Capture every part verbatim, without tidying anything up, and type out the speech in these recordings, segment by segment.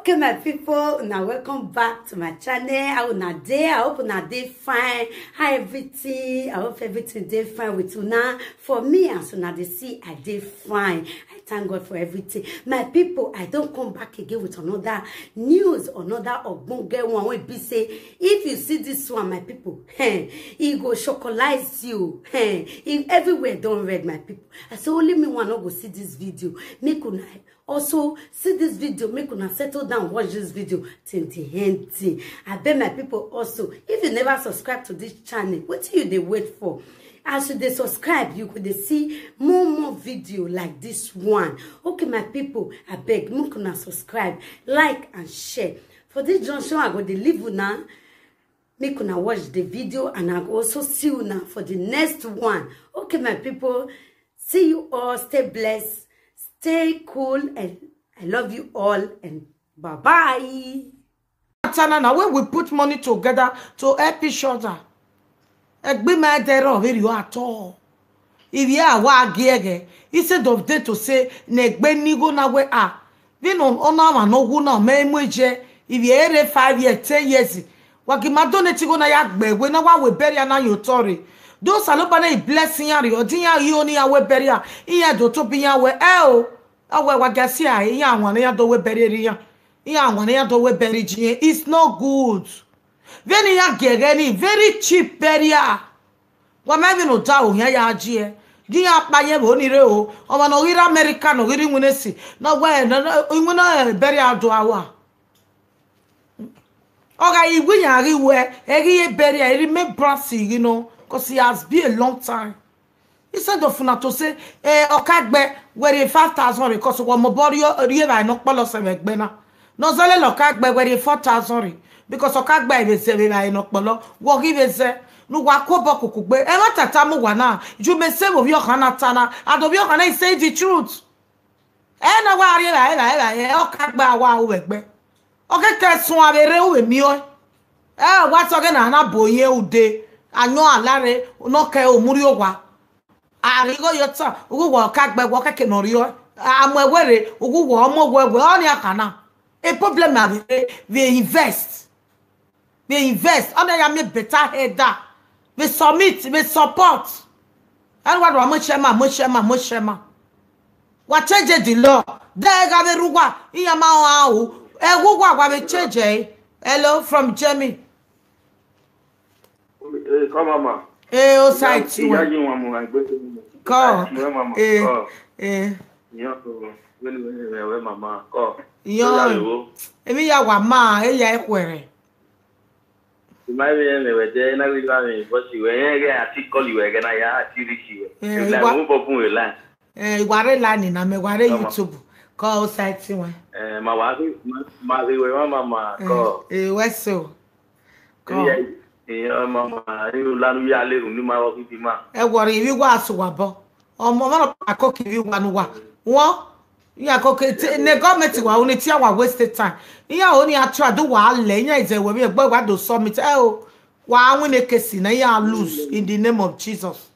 Okay, my people, now welcome back to my channel. How una dey? I hope una dey fine. How everything? I hope everything dey fine with una. For me, as una dey see, I dey fine. I thank God for everything. My people, I don come back again with another news, another ogbonge one wey be say, if you see this one, my people, hey, e go chocolize you. Hey, e, everywhere don red, my people. I say only me one no go see this video. Make una also see this video, make una settle down, watch this video till the end. Thing. I beg my people also, if you never subscribe to this channel, wetin you dey wait for? As you dey subscribe, you go dey see more more video like this one. Okay, my people, I beg, make una subscribe, like and share. For this junction, I go dey leave una. Make una watch the video and I go also see una for the next one. Okay, my people, see you all. Stay blessed, stay cool, and I love you all. And bye bye. Tana na, when we put money together to help each other, egbe ma dẹrọ vbe rrio at all. Ivbi a wa gie ẹghẹ, instead of them to say, ne egbe ni igho na wẹ a, vbene ọ na mwa ne ọ wu na, ọ mẹ mu eje, ivbi ere five years, ten years, wa gi ma donate igho na ya gbe wẹ ne wa wẹ burial na ye otọ rre. Do Osanobua na bless iran rre, ọ di iran ghi ho ne iran wẹ burial, iran do tobọ iran wẹ, ẹ o, ọ wẹ wa gia si a, iran wan ne iran do wẹ burial rre iran. Iran wan ne iran do wẹ burial ji iran, it's not good. Vbene iran gie ẹghẹ ni, very cheap burial. Wa ma vbene odaro khian ya die. Gi iran kpa ye vbe ni rre o. Ọmwa ne ọ ghi rre America, ne ọ ghi rre iwinna esi, ne ọ wẹ, ne, ne, iwinna burial do a wa. Ọ gha iwu iran ghi wẹ, ẹ ghi ye burial, I remember si ghi nọ, 'cause it has been a long time. Instead of una to say, eh, Ọkagbe, wẹ rhie five thousand rre, 'cause wẹ mobọ rhie, rhie evbare ne ọ kpọlọ sẹ vbe egbe na. Ne ọ zẹ lele Ọkagbe, wẹ rhie four thousand rre, because Ọkagbe vbe zẹ vbe evbare ne ọ kpọlọ, wẹ ọ ghi vbe zẹ, ne uwa ku obọ koko gbe. Ẹmwata tama uwa na, you may say vbe ovbi ọkhan na ta na, and ovbi ọkhan na is saying the truth. Ẹ na wa rhie evbare, evbare, evbare, Ọkagbe a wa ru vbe egbe. Ọ keke suẹn vbe rre u vbe miẹn ọe. Ẹ wa sẹ ọghe na na bo yẹn ude, ayọn a la rre, ne ọ kẹ omurri owa. A ghi igho ye otọ, ughugho Ọkagbe wẹ ọ keke ne ọ rriọ. A mu ẹwe rre, ughugho ọ mu ẹwe wẹ ọnii a kha na. A problem a vbe rre, vbe invest. Vbe invest, ọnii a ya miẹn better header. Vbe submit, vbe support. Ẹre wa do wa mu share ma, mu share ma, mu share ma. Wa change the law. De gha vbe rre uwa, iran ma rẹn aro. Ẹghẹ uwa wa vbe change ẹre. Hello, from Germany. Eh, come, mama. Eh, o side to. Iya yi wan mu na gbe. Come. Side to, mama. Eh, come. Eh. Iyan to, wẹni, wẹni, wẹni, wẹni, mama. Come. Iyan. Oya lewo. Emi ya wa ma, e ya ekhuẹrẹ. I ma vbe rẹn mwẹ wẹ de, na ghi gha mwẹ, but wẹ rẹn ghẹ a ti call wẹ, ghẹ na ya, a ti reach wẹ. Eh, like, iwa-, we bọ bun wẹ line. Eh, I wa rre line na, mẹ wa rre YouTube. Come outside ti wẹn. Eh, ma wa ghi, ma, ma ghi wẹ, ma, ma, ma, eh, come. Eh, wẹ so. Come. Iya, iya, ma, ma, iru lanu ya le ru ni ma wọ ghi bi ma. Ẹ wọrọ, ivbi wa su wa bọ. Ọmọ, ọmọ na koko ivbi wa nu wa. Wọn, iran koko, te, ne government wa, uni tia wa waste time. Iran oni a try do wa lẹ, iran is a way, egbe wa do submit. Ẹ o, wa win a case na, iran lose in the name of Jesus.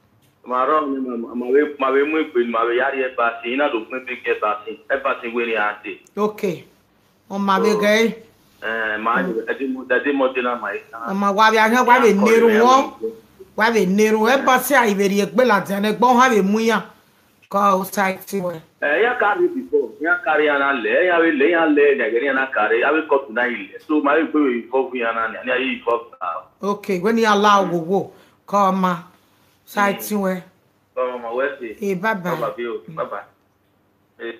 Ma rọ ni ma, ma, ma vbe, ma vbe mu egbe, ma vbe ya rrie embassy, I na do gbẹn big embassy, embassy wẹ ni a dee. Okay. Ọ ma vbe ghẹ. Eh, ma, ẹdẹ mọ, ẹdẹ mọ de na ma. Ọ ma wa vbe ahian, wa vbe nerun wọn. Wa vbe nerun, embassy a i vbe rhie egbe ladian, ne egbe ọhan vbe mu iran. Come outside ti wẹn. Eh, iran ka rhie before, iran ka rhie iran na lẹ, iran vbe lẹ, iran lẹ, ẹghẹ ne iran na ka rre, avbe court na i lẹ. So, ma vbe gbe vbe involve iran na, ne iran ye involve na. Okay, wẹ ne iran la owowo. Come ma. Side ti wẹn. Come ma, wẹ se. Eh, bye bye. Bye bye, bye bye. Eh.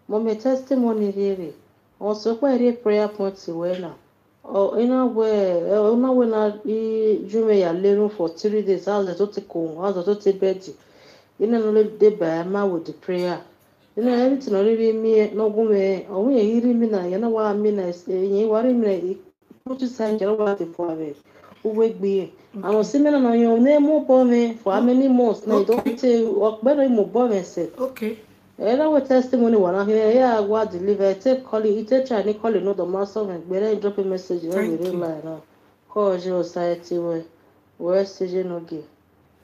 Mummy, testimony rhie vbe, ọ sokpan rhie prayer point wẹ na. Ọ, I na wẹ, ọ na wẹ na, I ju mwẹ ya le erhunmwu for three days, a zẹ to te ko, a zẹ to te bed. I na nọ deba ma with the prayer. I na everything nọ rhirhi miẹn ne ọ gu mwẹ, ọ wẹ irẹn ghi rhie imina, iran na wa miẹn na, irẹn wa rhie imina, I put inside, iran wa te fua vbe uwu egbe irẹn. Àwọn si mẹ na nọ yọn ne mu obọ mwẹ for how many months now, I don tell you, ọkpẹ nọ mu obọ mwẹ sẹ. Okay. Ẹ na wẹ testimony wa na khin, ẹ ya wa deliver, ẹ te call, I te try ni call nọ, dọ ma sọ mwẹ, gbe rẹ drop a message, ẹ wẹ rre line na. Kọ je society wẹ, wẹ se je nọ gie.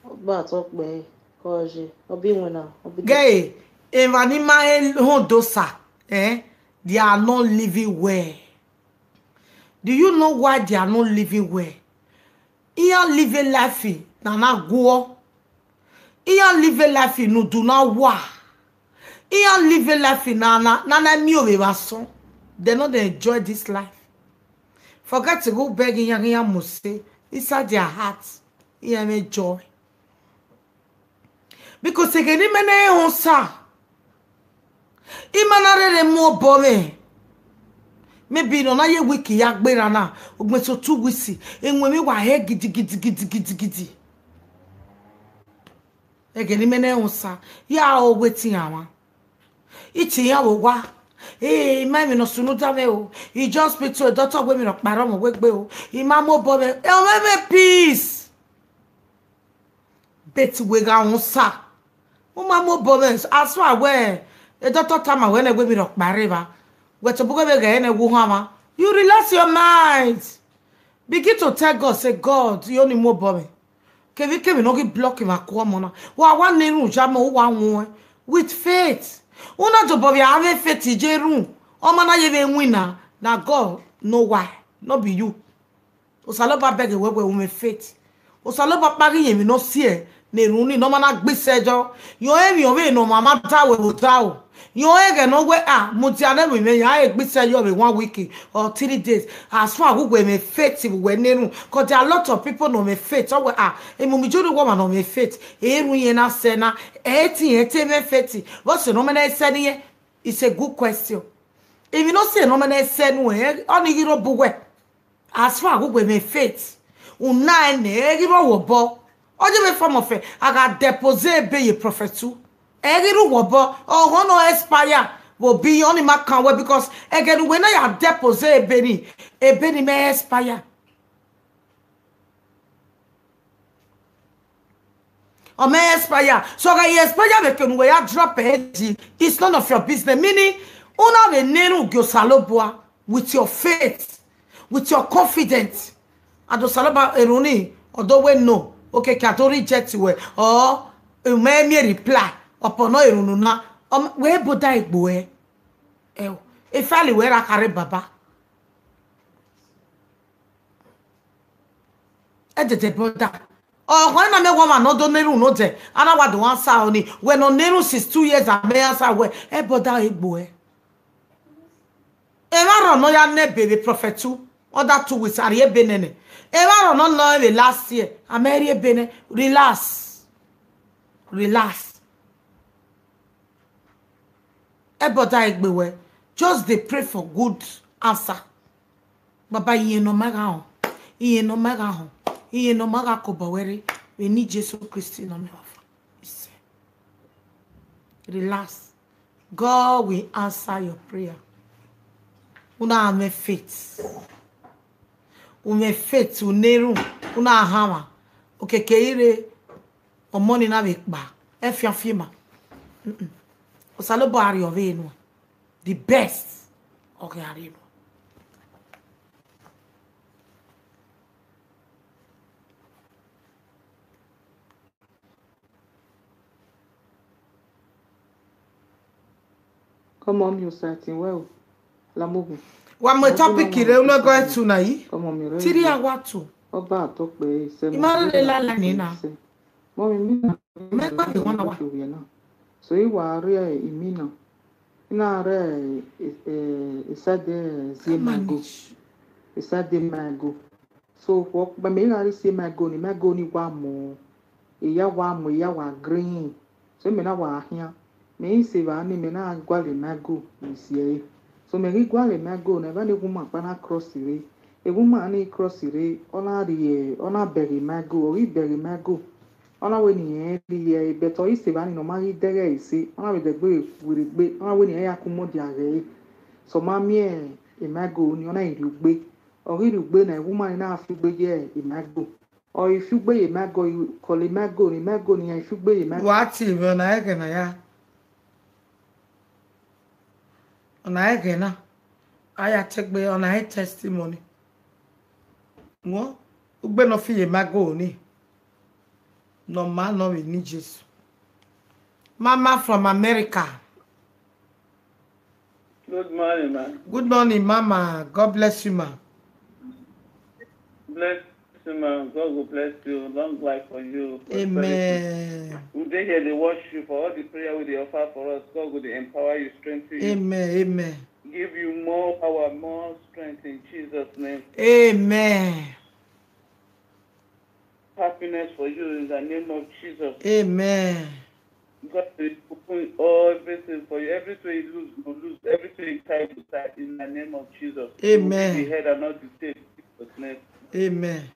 Ọ gba tọ kpẹ, kọ je, ọ bi winna, ọ bi. Gẹ, emwa ni ma he họn dosa. Eh, they are not living well. Do you know why they are not living well? Iran live a life na na guọ. Iran live a life ne udu na wa. Iran live a life na na na na miẹn ovbi evba asọn. They no dey enjoy this life. Forget to go beg iran, iran must say inside their heart, iran enjoy. Because ẹghẹ ne imẹ ne họn sa, ima na rherhe mu obọ mwẹ. Maybe ne ọ na ye week ya gberra na, ugbẹn so two weeks, ewẹn mwẹ wa hẹ gidigidi gidigidi. Ẹghẹ ne imẹ ne họn sa, ya o wetin a mwa. I tie iran vbe owa. Ee, I ma emwi ne ọ sunu da mwẹ o. I just speak to a doctor wẹ emwi ne ọ kpa rre ọmọ wẹ gbe o. I ma mu obọ mwẹ. Ẹ, ọ mwẹ mwẹ peace. But wẹ gha họn sa, u ma mu obọ mwẹ. As far wẹ a doctor tama wẹ nẹ wẹ emwi ne ọ kpa rre evba, wẹ tobọ ghẹ vbe ghẹ nẹ wẹ u hanmwa. You relax your mind. Begin to tell God, say, God, I ọni mu obọ mwẹ. Kevbe kevbe ne ọ ghi block emwa ku ọmọ na, wa wa na erhunmwu ya mẹ, u wa wọn with faith. U na dobọ vbe a mwẹ faith ye erhunmwu, ọ ma na ye vbe winna, na God know why, no be you. Osanobua bẹghe wẹ wẹ u mwẹ faith. Osanobua kpa ghi ye emwi ne ọ si ẹe ne erhunmwu ni ne ọ ma na gbe isẹ yọ. Yọ emwi ọvbehe ne ọmwa ma da wẹ vbe odaro. Yọ ẹghẹ ne ọ wẹ, ah, mudia ne ẹvbo mwẹ ya gbe isẹ yọ vbe one week or three days. As far as wẹ mwẹ faith vbe uwẹ na erhunmwu, 'cause there are a lot of people ne ọ mwẹ faith. Ọ wẹ, ah, emumi jori wọ ma ne ọ mwẹ faith. Erhunmwu irẹn na sẹ na, ẹ i te irẹn te mwẹ faith. Vbọzẹ ne ọ ma na sẹ ne irẹn? It's a good question. Emwi ne ọ si ẹe ne ọ ma na sẹ nuẹn, ọ ni ghi rre obọ uwẹ. As far as wẹ mwẹ faith, u na ẹn nẹ, ẹ ghi rre uwẹ obọ. Ọ ye vbe form of, a gha deposit ebe ye prophet u. Ẹ ghi rre uwẹ obọ, ọghọ ne ọ expire vbe obọ iran, ọ ni ma kan wẹ, because ẹghẹ ne uwẹ na ya deposit ebe ni, ebe ni ma expire. Ọ ma expire. So, ọ gha ye expire vbe eke ne uwẹ ya drop ẹre yi, it's none of your business. Meaning, u na vbe na erhunmwu gie Osanobua with your faith, with your confidence. And Osanobua erhunmwu ni, ọ do wẹ no, okiekie a do reject wẹ, or u ma miẹn reply upon erhunmwu na, ọ ma, wẹ bother egbe uẹ. Ẹ o, e file wẹ ra khare baba. Ẹ dede bother. Ọkhọ na mẹ wẹ ọmwa ne ọ do na erhunmwu nọ dẹ, a na wa do answer ọni. Wẹ ne ọ na erhunmwu since two years, a mẹ answer wẹ, ẹ bother egbe uẹ. Emwa rrọọ ne ọ ya na ebe vbe prophet u, other two weeks, a rhie ebe nẹ nẹ. Emwa rrọọ ne ọ nọ vbe last year, a mẹ rhie ebe nẹ. Relax. Relax. Ẹ bother egbe uẹ. Just dey pray for good answer. Baba, irẹn ne ọ ma gha họn, irẹn ne ọ ma gha họn, irẹn ne ọ ma gha kobọ wẹ rre, vbe eni Jesu Kristi ne ọ miẹn ọmwa. Relax. God will answer your prayer. U na mwẹ faith. U mwẹ faith, u na erhunmwu, u na hanmwa. Okiekie i rre, ọmọ ni na vbe kpa, ẹ fian fiema. Mm-mm. Osanobua rhie ọvbehe nuẹn. The best. Ọ ghi a rhie nuẹn. Kọmọ miẹn osa ẹtin wẹ o, Lamogun. Wa mu topic rre, unu ẹgọ ẹtu na yi. Kọmọ miẹn rẹ. Three hour to. Ọba atọ kpẹ sẹ. I ma rre lala ni na. Mọmì, imina. Mẹ gba vbe wan na wa. So, I wa rrie imina. I na rrie, eh, eh, side, eh, zie ma go. Side ma go. So, vbe ọkpa mẹ gha rrie zie ma go ni, ma go ni wa mu, eya wa mu, eya wa green. So, mẹ na wa khian. Mẹ i sẹ evba ni, mẹ na gualọ ma go ni si ẹre. So, mẹ ghi gualọ ma go na, evba ni woman kpa na cross rre. E woman ni cross rre, ọ na rrie, ọ na bẹghe ma go, ọ ghi bẹghe ma go. Ọ na wẹ ne irẹn rrie, but ọ i sẹ evba ni ne ọ ma ghi dẹghe ẹre ese, ọ na vbe dẹgbe werriegbe, ọ na wẹ ne irẹn ya ku mudia ghe ẹre. So, ọ ma miẹn ma go ni, ọ na rhie ugbe. Ọ ghi rhie ugbe na, e woman ni na fi ugbe ye ma go. Ọ i fi ugbe ye ma go, kọlọ ma go ni, ma go ni iran fi ugbe ye ma go. Wa tie mwẹ ọna ẹghẹ na ya. Ọna ẹghẹ na, a ya te egbe, ọna ẹ testimony. Wọ, ugbe ne ọ fi ye ma go ni, ne ọ ma nọ vbe eni Jesu. Mama from America. Good morning, ma. Good morning, Mama. God bless you, ma. Bless you, ma. God will bless you. Long life for you. Prosperity. Amen. We dey here, dey watch you for all the prayer we dey offer for us. God go dey empower you, strengthen you. Amen. Amen. Give you more power, more strength in Jesus' name. Amen. Happiness for you in the name of Jesus. Amen. God will open all everything for you. Everything you lose, you lose. Everything you tie, you tie in the name of Jesus. Amen. You will be the head and not the tail. In Jesus' name. Amen.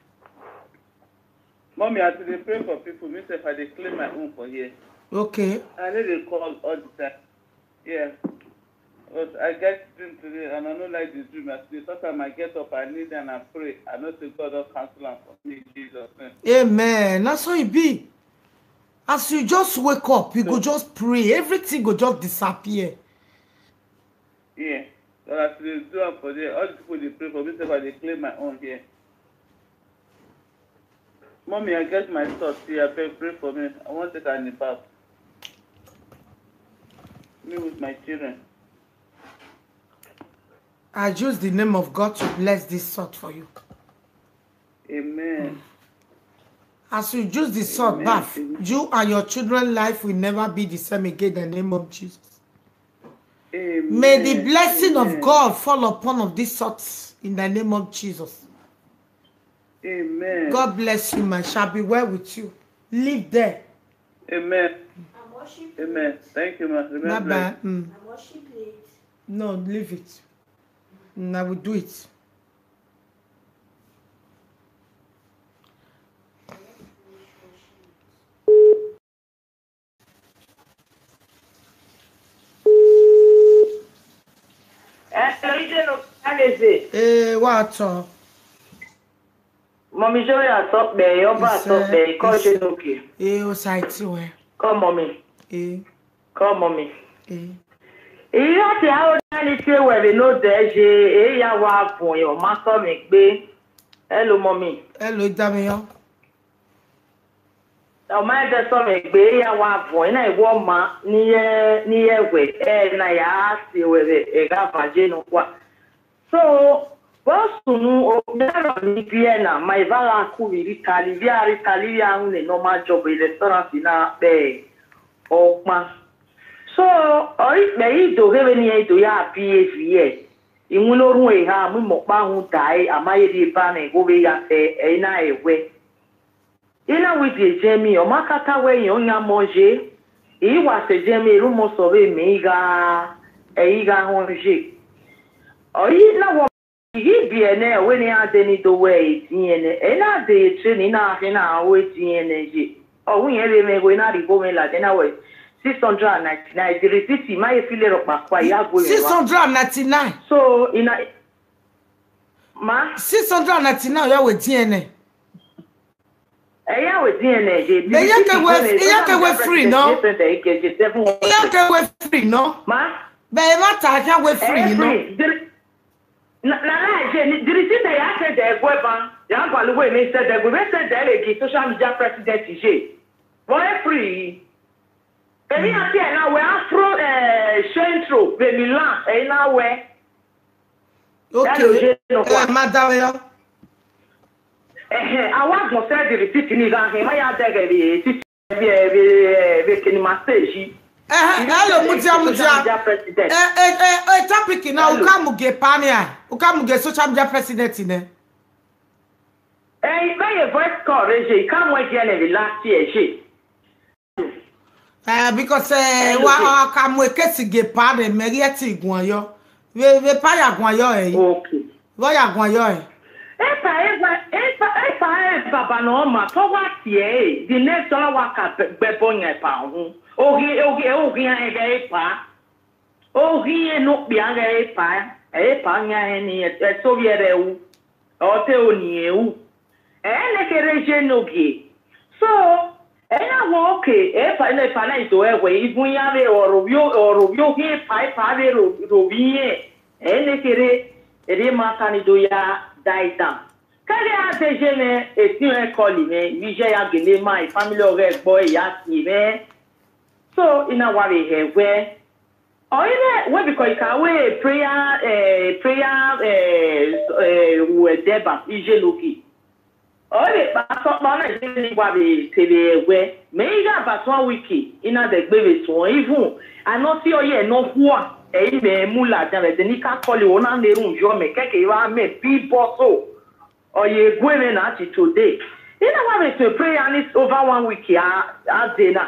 Mommy, as I dey pray for people, me sef, I dey claim my own for here. Okay. I no dey call all the time. Yeah. But I get dream today and I no like the dream. As the first time I get up, I kneel down and pray. I know say God don cancel am for me in Jesus' name. Amen. Na so e be. As you just wake up, you go just pray. Everything go just disappear. Yeah. But as they do am for there, all the people dey pray for me, sef I dey claim my own here. Mommy, I get my thoughts here. Abeg, pray for me. I wan take a nap. Me with my children. I use the name of God to bless this thought for you. Amen. As you use the thought, Amen. Baf, you and your children life will never be the same again in the name of Jesus. Amen. May the blessing of God fall upon of these thoughts in the name of Jesus. Amen. God bless you, man. Shall be well with you. Live there. Amen. Amen. Thank you, ma. Remain blessed. Bye bye. Mm. No, leave it. Mm, I will do it. Hello, Ijenoke, how is it? Eh, what? Mommy Joy, I talk there. Your ba talk there. Call Ijenoke. Eh, o sa iti wẹ. Call mommy. Eh. Call mommy. Eh. Iya te a o na ni tie wẹ vbe no dẹ ye, e ya wa bun yo, ma sọ mẹ gbe. Hello, mommy. Hello, Idamiyan. Ọ ma ẹdẹ sọ mẹ gbe, e ya wa vuọn, ena ẹvbo ọma ne irẹn, ne irẹn wẹ, ẹ, na ya si ruẹ vbe ẹghẹ avan ye nọkhua. So, vbe ọ sunu, okpia rọ ni biẹ na, ma eva gha ku vbe Rita, Livia, Rita, Livia, rhunmwuda ne ọ ma jọ vbe restaurant na kpẹ ọkpan. So, ọ i kpẹ i do ghe vbene irẹn do ya biẹ viẹ, iwinna orhunmwu eha, mu imẹ ọkpa rhunmwuda ẹre, a ma ye rhie eba mwẹ igho vbe ya fẹ, ẹ i na rẹn wẹ. I na wẹ I die Jẹmi, ọ ma kata wẹ irẹn ọyan mọ ye, I wa sẹ Jẹmi erha umọsọ vbe mẹ I gha, ẹ I gha họn ye. Ọ i na wẹ I ghi biẹ nẹ, ọ wẹ ne iran dee ni do wẹ ediẹn nẹ, ẹ i na dee ye train, I na khin na ru ediẹn nẹ ye. Ọ wẹ irẹn vbe mwẹ igho, I na rhie igho mwẹ ladian, I na wẹ six hundred and ninety-nine, the receipt, I ma ye file rhọkpa kua, I ya gu mwẹ. Six hundred and ninety-nine. So, I na, ma? Six hundred and ninety-nine, ọ ya wẹ ediẹn nẹ. Ẹ ya wẹ ediẹn nẹ ye. Mẹ iran ke wẹ, iran ke wẹ free nọ. Iran ke wẹ free nọ. Ma? Mẹ emwa ta khian wẹ free nọ. Na, na, na, ye, ni, the receipt ya send ẹguẹ ban, ya gualọ wẹ ne I send ẹguẹ, vbe send ẹre ghi social media president ye. Vbe ọ free? Emwi iran tie na wẹ Afro, eh, Centro, vbe Milan, ẹ i na wẹ. Okay. Ẹ ma da vbe yọ. Ẹhẹn, a wa gbọn send the receipt ni gha hin, ma ya dẹghẹ vbe receipt. Vbe, vbe, vbe kene ma stage. Ẹhẹn, ẹ lo mudia, mudia. Social media president. Ẹ, ẹ, ẹ, ẹ, topic na, u ka mu gie pa nia, u ka mu gie social media president nẹ. Ẹ, I vbe ye voice call re ye, I ka mu ẹgiẹ nẹ vbe last year ye. Eh, because, eh, wa, a ka mu ekesi gie pa nẹ, mẹ ghi ẹtin guan yọ. Vbe, vbe pa ya guan yọ ẹ. Okay. Vbe ọ ya guan yọ ẹ? Epa eva, epa, epa eva ba ne ọ ma, te ọ wa tie ẹre, the next ọ na wa ka gbe ẹbọ yan epa uhunmwu. Oghi, oghi, oghian ẹghẹ epa. Oghian ne okpia ẹghẹ epa, epa yan ẹre ni, ẹso vbiẹ rẹ ru, ọ te ro ni ru. Ẹ nẹ kherhe ye ne ogie. So, ẹ na wẹ, okay, epa, epa na i do ẹwe, ivun iran vbe ọrọvbio, ọrọvbio oghian epa, epa vbe ro, ro vbe irẹn. Ẹ nẹ kherhe, erriọ ma ta ni do ya die down. Kẹghẹ a de ye mwẹ, etiọnrẹn call mwẹ, ivbi iye ya gele ma, family ọghe ẹgbọ ya tie mwẹ. So, I na wa vbe hẹ wẹ, Ọ i re wẹ bikọ I ka wẹ prayer, eh, prayer, eh, eh, wẹ deba ijenogie. Ọ i re kpa sọkpa na je ni wa vbe te vbe ẹwẹ. Mẹ i gha ba suẹn wiki, I na dẹ gbe vbe suẹn. Even a nọ si ọye nọ hua, ẹ i mẹ mu ladian vbe ẹdẹ ne I ka call wẹ, ọ na na erhunmwu yọ mẹ, kẹkẹ I vba mẹ bi bọso. Ọ ye gu mwẹ na till today. I na wa vbe suẹn prayer ni over one week a, a day na.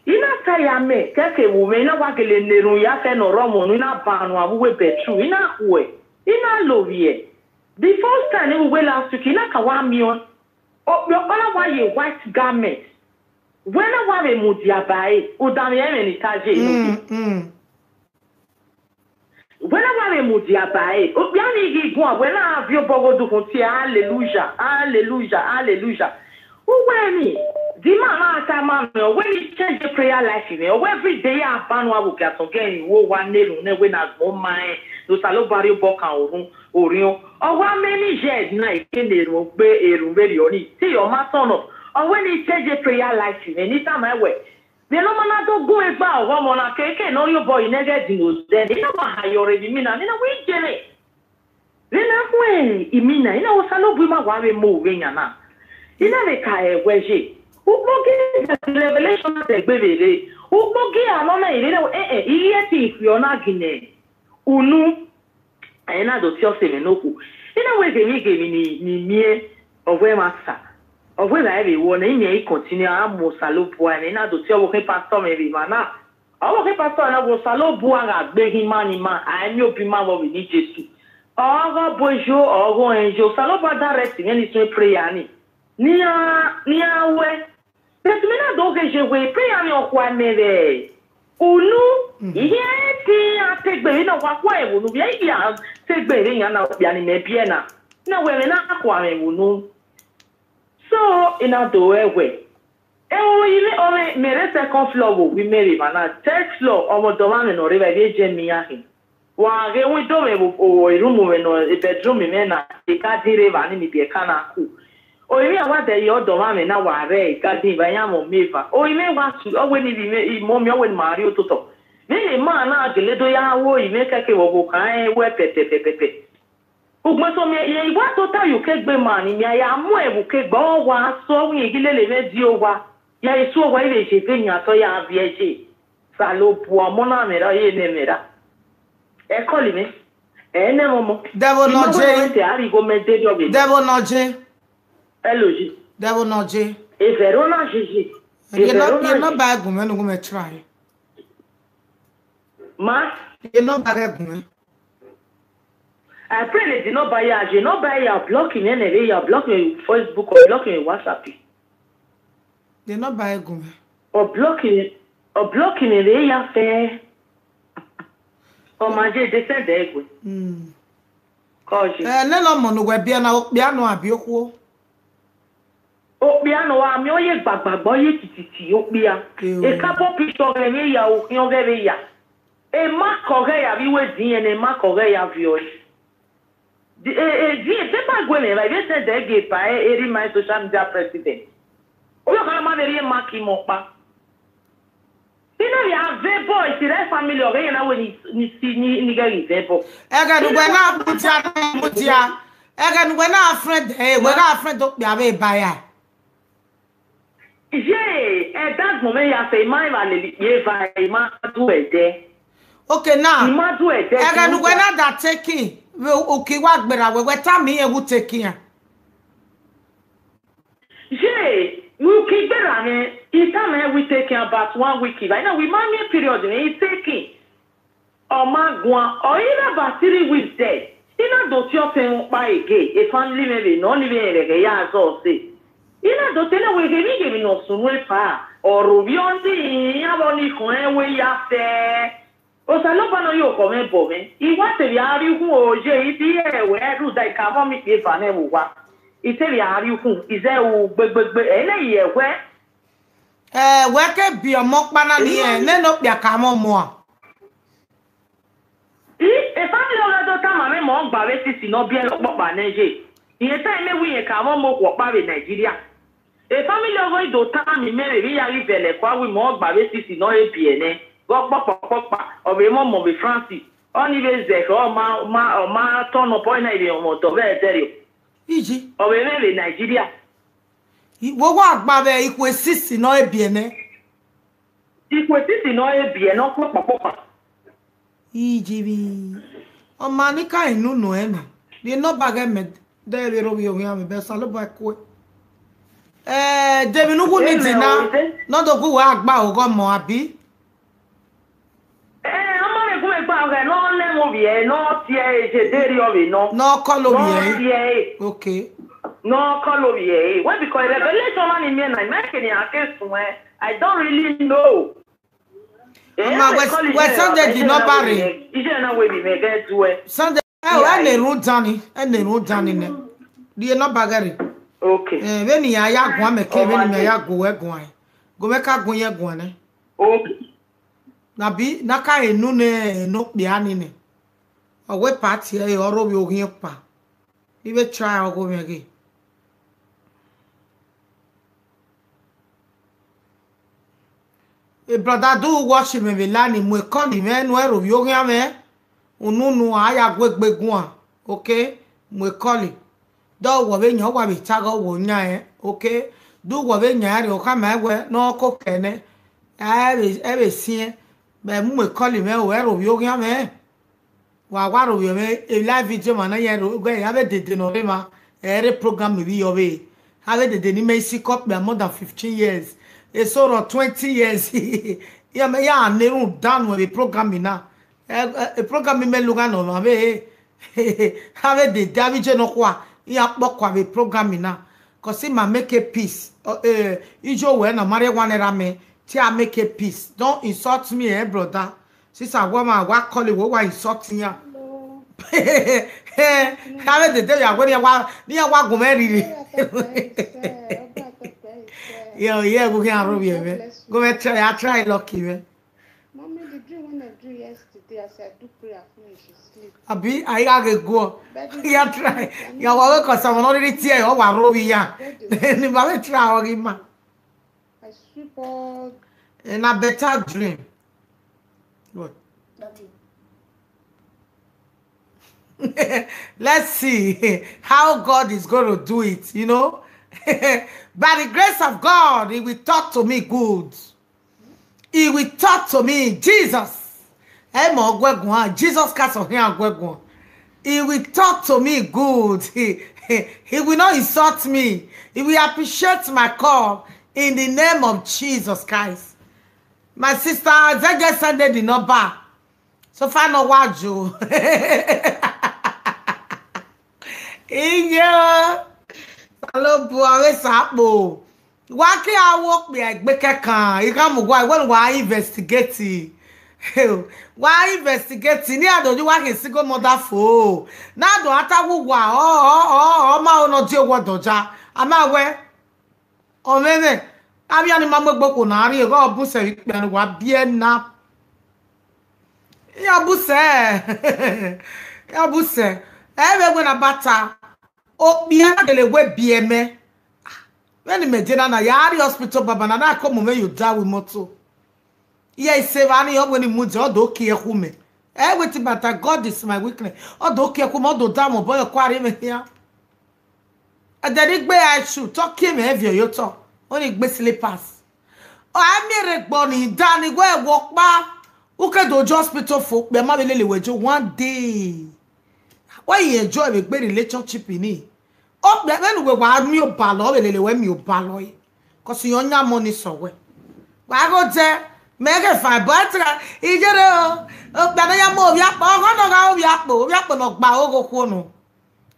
I na ta ya mẹ, kẹkẹ vbe mwẹ, I na wa gele na erhunmwu ya fẹ ne ọ rre ọmọ unu, I na ba unu avbe uwu bedroom, I na khuẹ, I na lovbiẹ. The first time ni vbe uwu last week, I na ka wa miẹn ọkpia ọkpa na wa ye white garment. Wẹ na wa vbe mudia ba ẹre, udanmwẹ ẹmwẹ ne I ta ye nọ. Mm, mm. Wẹ na wa vbe mudia ba ẹre, okpia ni ghi guan, wẹ na viọ obọ ghe odukhunmwu tie, hallelujah, hallelujah, hallelujah. Uwẹ ni, the man na tama mẹ, ọ wẹ ne I change prayer life mwẹ, ọ wẹ every day ya ba unu avbe okpia sẹ ghe ẹrinmwi vbe owa na erhunmwu nẹ, wẹ ne agbọn ma rẹn, ne Osanobua rhie obọ kan orhunmwu. Orhiọn, ọ wa mẹ ni ye na I ke ne erhunmwu gbe erhunmwu vberriọ ni, te ọ ma sọnnọ, ọ wẹ ne I change prayer life mwẹ, ne I tama ẹn wẹ, vbene ọ ma na do gun egbe ọghọmọ na keke ne ọ rhie obọ yi nẹghẹ ẹdin ne odẹ, ne I na wa ha yọ rre vbe imina, ne I na wẹ iye mwẹ. Vbene a khuẹn imina, I na wẹ Osanobua ima wa vbe mu vbe yan na. I na vbe ka ẹwẹ ye. Ukpogi Revelation na dẹgbe vbe rre. Ukpogi a nọ na i rre, eh, eh, I ghi ẹtin ikhuo na ginẹ unu, ẹ na do tie ọse mwẹ ne okhuo. I na wẹ ghemwi ghemwi ni, ni miẹn, ọ wẹ mwa sa. Ọ wẹ evbare vbe wọ na, I miẹn I continue, a mu Osanobua mwẹ, I na do tie ọvbokhan pastor mwẹ vbe emwa na. Ọvbokhan pastor na wẹ Osanobua gha gbe eghan ima ni ima, a i miẹn obọ ima vbe ọvbi ne Jesu. Ọ gha bu eyo, ọ gha rẹn yo, Osanobua direct mwẹ ni suẹn prayer ni. Ne iran, ne iran wẹ, but mẹ na do ghe ye wẹ prayer ni ọ khua mẹ vbe unu, I ghi ẹtin a te egbe vbe na, wa khua ẹvbo unu, vbe I ghi a te egbe vbe iran na, okpia ni mẹ biẹ na, na wẹ ẹmwẹ na khua mwẹ vbe unu. So, I na do ẹwẹ. Ẹmwẹ ọvbehe mwẹ, ọ mwẹ, mẹ rre second floor vbe ovbi mẹ vbe emwa na, third floor, ọmwa ọdọmwa mwẹ ne ọ rre evba, ivbi eje mẹ iran khin. Wa ghe window mwẹ vbe o, room mwẹ nọ, bedroom mwẹ na, garden rre evba ni, ni biẹ ẹkan na ku. Orinmwi a wa dẹ ye ọdọmwa mwẹ na, wa rre garden evba, iran mwẹ ọmọ eva. Orinmwi wa su, ọ wẹ ne ivbi mwẹ, imọ miẹn, ọ wẹ ne ima rrie ototọ. Vbene ima na gele do ya ru orinmwi kẹkẹ vbe ọvbokhan rẹn wẹ pẹpẹpẹpẹpẹ. Ugbẹn sẹ ọmọ, irẹn i wa tota ye ukegbe ma ni, mẹ a ya mu ẹn vbe ukegbe, ọ wa sẹ ọghe irẹn ghi lele mwẹ die owa. Ya esu owa, I vbe ye ebe yan sẹ ọ ya viẹ ye. Osanobua, ọmọ na mwẹ ra, ọ ye ne mwẹ ra. Ẹ call mwẹ. Ẹ nẹ mwẹ ọmọ. Dẹvbo nọ je. Te a rhie igho mẹ de rriọ vbe. Dẹvbo nọ je. Hello ji. Dẹvbo nọ je. Evẹro na je je. Ye nọ, evẹro na ye je. Nọmba ẹre gu mwẹ ne u gu mwẹ try. Ma? Ye nọmba ẹre gu mwẹ. I pray ne the number ya, ye nọmba ya block mwẹ ne vbe ya, block mwẹ Facebook, or block mwẹ WhatsApp. Ye nọmba ẹre gu mwẹ. Ọ block mwẹ, ọ block mwẹ vbe ya fẹ. Ọ ma je de send ẹre gu. Mm. Kọ je. Eh, nene ọmọ ne uwẹ biẹ na, okpia nọ abi okhuo? Okpia nọ, a miẹn ọ ye gbagbagba, ọ ye tititi, okpia. Eyo. Ekabọ picture ọghẹ vbe ya, okhian ọghẹ vbe ya. Ema kọ ọghẹ ya vbe iwe din ẹnẹ, ema kọ ọghẹ ya viọ ẹre. Di, e, e, di, e, paper gue mwẹ, like, vbe send ẹre gie pa, e, e, rhie ma social media president. Ovbi ọkhan ma vbe rhie ma ki mọ ọkpa. I na vbe a vẹ boy, ti rẹ family ọghẹ yẹn na wẹ ni, ni si, ni, ni ghẹ ghi vẹ bọ. Ẹghẹ ne uwẹ na mudia, na mudia. Ẹghẹ ne uwẹ na friend, eh, uwẹ na friend okpia vbe ba ya. Ye, ẹdẹ agbọn mwẹ ya fẹ, I ma evba lele ikpia eva, I ma du ẹdẹ. Okay, now. I ma du ẹdẹ. Ẹghẹ ne uwẹ na da take in, vbe uki wa gberra wẹ, wẹ tama irẹn vbe u take in a. Ye, vbe uki gberra mwẹ, I tama ẹn vbe u take in about one week, I na, I ma miẹn period mwẹ, I take in. Ọ ma guan, ọ i re about three weeks dẹ, I na do tie ọtẹn mwẹ ọkpa again, e family mwẹ vbe nọ ni vbe rẹn ghẹ ya zọ ọse. I na do te na wẹ ghemwi ghemwi ne ọ sunu epa, ọ rhovbiẹ ọnii, iran vbe ọnii khọn ẹn wẹ ya fẹ. Osanobua ne ọ ye okhọ mwẹ bọ mwẹ, I wa te vbe a rrie ukhun o, ye I te rẹn wẹ rhunmwuda I ka mwẹ ọmọ ikpia eva nẹ vbe owa. I te vbe a rrie ukhun, I zẹ ru gbegbegbe, ẹ i na ye ẹwẹ. Eh, wẹ ke biẹ ọmọ ọkpa na ni, eh, nene okpia ka mwẹ ọmọ a? I, e family ọghe do tama mwẹ mẹ ọ gba vbe sisi ne ọ biẹlẹ ọkpọkpa nẹ ye. Irẹn ta mẹ wẹ irẹn ka mwẹ ọmọ okhuo ọkpa vbe Nigeria. E family ọghe do tama mẹ vbe vbe I ya ghi vẹlẹ kua wẹ mẹ ọ gba vbe sisi ne ọ he biẹ nẹ. Ghe ọkpọkpa ọkpọkpa, ọ vbe mwẹ ọmọ vbe France, ọnii vbe zẹ khẹ, ọ ma, ọ ma, ọ ma turn up, ọ na vbe mwẹ ọmọ otọ vbe ẹdẹrriọ. Iji. Ọ vbe mwẹ vbe Nigeria. I-, wo wa gba vbe ikhuo esisi ne ọ biẹ nẹ. Ikhuo esisi ne ọ biẹ nẹ, ọkpọkpa ọkpọkpa. Iji vbe. Ọ ma ni ka inu nọ ẹn nọ. Rhie nọmba ghẹ mẹ, de vbe rhovbiẹ oghian mwẹ, bẹ Osanobua kue. Eh, de emwi ne u wu ni di na, ne ọ do gu wẹ a gba oghọ mọ, abi? Eh, ọ ma vbe gu mwẹ gba ọghẹ, ne ọ nẹ mwẹ ovbi ẹre, ne ọ tie ẹre, je de rriọ vbe nọ. Ne ọ kọlọ ovbi ẹre. Ne ọ tie ẹre. Okay. Ne ọ kọlọ ovbi ẹre. Wẹ, because revelation na ni miẹn na, I miẹn ke ne iran ke suẹn. I don't really know. Eh, Ọma, wẹ, wẹ Sunday di nọmba rre. Iye na wẹ vbe mẹ ghẹ duẹ. Sunday, ẹ, ẹ na erhunmwu dan ni, ẹ na erhunmwu dan ni nẹ. Rhie nọmba ghẹ rre. Okay. Eh, vbene iran ya guan mẹ ke, vbene imẹ ya gu wẹ guan. Gu mwẹ ka gu iran guan nẹ. Okay. Na bi, na ka enu ne, ne okpia ni nẹ. Ọ wẹ party ẹre, ọ rhovbiẹ oghian ọkpa. I vbe try ọghe mwẹ ghe. E brother, do watch mwẹ vbe line, mu call mwẹ ne u rhovbiẹ oghian mwẹ. Unu nu a ya gu egbe guan, okay? Mu call. Do wọ vbe yan, wa vbe ta ghe wọ yan ẹn, okay? Do wọ vbe yan rẹn, ọ khama wẹ ne ọ koko nẹ. Ẹ vbe, ẹ vbe siẹn, mẹ mu call mwẹ, u rhovbiẹ oghian mwẹ. Wa wa rhovbiẹ mwẹ, e live video ma na ya ro, gẹ ya vbe dede ne ọ rre emwa, ẹ rre program vbe yọ vbe. A vbe dede ne imẹ i sikẹ okpia more than fifteen years. Eso rọ twenty years. Ya mẹ ya na erhunmwu dan nuẹn vbe program na. Ẹ, ẹ, e program mẹ lugha nọ mwa vbe. A vbe dede avbe iye nọkhua, iran kpọkua vbe program na. Cause ima make peace. Ọ, eh, iye owẹ na ma rhie wa nẹ ra mẹ, te a make peace. Don't insult me, eh, brother. Sister, wẹ ma wa call, wẹ wa insult iran. Hello. Hello. Avbe dede ya wẹ ne iran wa, ne iran wa gu mwẹ rhirhi. Ọba tọkẹ ẹsẹ, ọba tọkẹ ẹsẹ. Yeah, yeah, gu khian rhovbiẹ mwẹ. God bless you. Gu mwẹ try, I try lucky mwẹ. Mommy, the dream when I dream yesterday, as I do prayer finish, she sleep. Abi, a i gha ghe guọ. But the dream, I know. Ya try. Ya wa wẹ cause ọmọ ne ọ rhirhi tie, ọ wa rhovbiẹ iran. Ni ma vbe try ọ ghi ma. I sweep all. And a better dream. What? Nothing. Let's see how God is going to do it, you know. By the grace of God, He will talk to me good. He will talk to me, Jesus. Ẹ mọ ọguẹguan, Jesus Christ ọ khian ọguẹguan. He will talk to me good. He, he, he will not insult me. He will appreciate my call in the name of Jesus Christ. My sister, Zege send the number. So far, no wa ju. Iye o. Osanobua vbe sakpo. Wa ke a wo okpia egbe kẹkan, I gha mu uwa, I wẹ ne uwa investigate. Wa investigate, ne a do ye uwa khin single mother fo. Na do a ta wu uwa, ọ, ọ, ọ, ọ ma ho ne ọ die owẹ ọdọ ja. A ma wẹ, ọ mwẹ mwẹ, avbe iran ni ma mu egbe okhuo na rrie, ọ bu sẹ vbe ikpia ne uwa biẹ na. Iran bu sẹ, iran bu sẹ. Ẹ vbe wẹ ne a ba ta, okpia na gele wẹ biẹ mẹ. Vbene imẹ de na na, ya rrie hospital baba na, na ke ọmọ mwẹ yo da ru imoto. Iye ise evba ni, ọ wẹ ne I mudia, ọ do kie khu mẹ. Ẹ wẹ te bata, God is my weakness. Ọ do kie khu mẹ, ọ do da mẹ obọ yọ kua rrie mwẹ khian. Ẹdẹ ni gbe a shoe, te ọ kie mwẹ viọ ye otọ, ọ ni gbe slippers. Ọ a miẹn rre egbe ni da ni wẹ wọ kpa, u ke do je hospital fo, okpia ma vbe lele wẹ je one day. Wẹ i enjoy vbe egbe relationship ni. Okpia vbene uwẹ wa miẹn obalọ, ọ vbe lele wẹ miẹn obalọ ẹre. Cause iran yan mọ ni sẹ wẹ. Wa ghe odẹ, mẹ ghe fine boy, ẹ tira, iyere o, okpia ne ọ ya mu ovbi akpo, ọghọ ne ọ gha ovbi akpo, ovbi akpo ne ọ gba ogho okhuo nọ.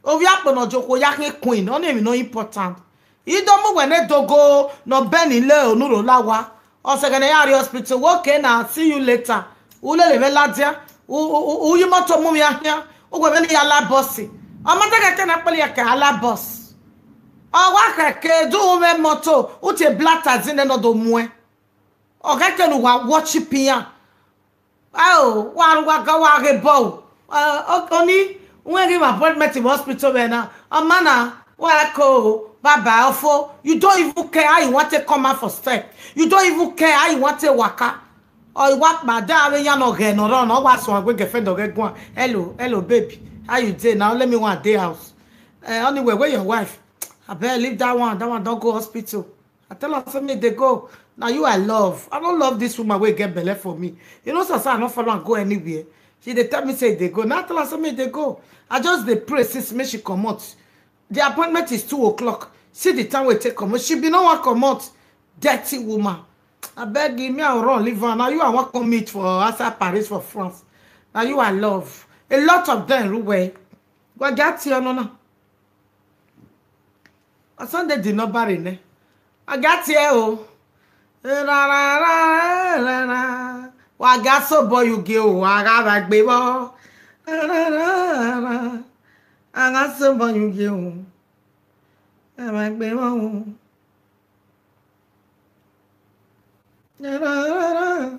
Ovbi akpo ne ọ je okhuo ya khian queen, ọ ni emwi ne ọ important. I do mu wẹ ne dogo ne ọ bẹ ni le onu ro la owa. Ọ sẹ ẹghẹ ne ya rrie hospital, wẹ okay na, see you later. U lele mwẹ ladian, u, u, u, u ye imoto mu mwẹ khian, u wẹ vbene I ya la bus. Ọ ma te khẹke ne a kpẹlẹ ya ke a la bus. Ọ wa khẹke, do u mwẹ imoto, u tie black taxi nẹ ne ọ do muẹn. Ọ khẹke ne uwa worship iran. Ao, wa ru wa ga wa ghe bọ o. Ọ, ọ, ọni, wẹ ghi mwẹ appointment in hospital vbe na. Ọ ma na, wa ko, baba, ọfo. You don't even care how you want to come out for step. You don't even care how you want to waka. Ọ wa kpa da avbe iyan ne ọ ghẹ ne ọ rrọọ, ne ọ wa suẹn wẹ girlfriend ọ ghẹ guan. Hello, hello, baby. How you dey now? Let me one day house. Uh, anyway, where your wife? Abeg, leave that one. That one don go hospital. I tell her say me dey go. Now you I love. I don't love this woman wey get belle for me. You know, so, so I no follow am go anywhere. She dey tell me say e dey go. Now I tell her say me dey go. I just dey pray since make she comot. The appointment is two o'clock. See the time we take comot. She be no wan comot. Dirty woman. I beg you, me I run leave her. Now you I wan come meet for outside Paris for France. Now you I love. A lot of them, Ruwe. Wa ga tie ọnọ na. Sunday di nọ ba rre nẹ. A ga tie o. Ra, ra, ra, ra, ra. Wa ga sobọ ye ugie o, wa gha vbe gbe vbọ. Ra, ra, ra, ra. A gha sobọ ye ugie o. A vbe gbe vbọ o. Ra, ra, ra, ra.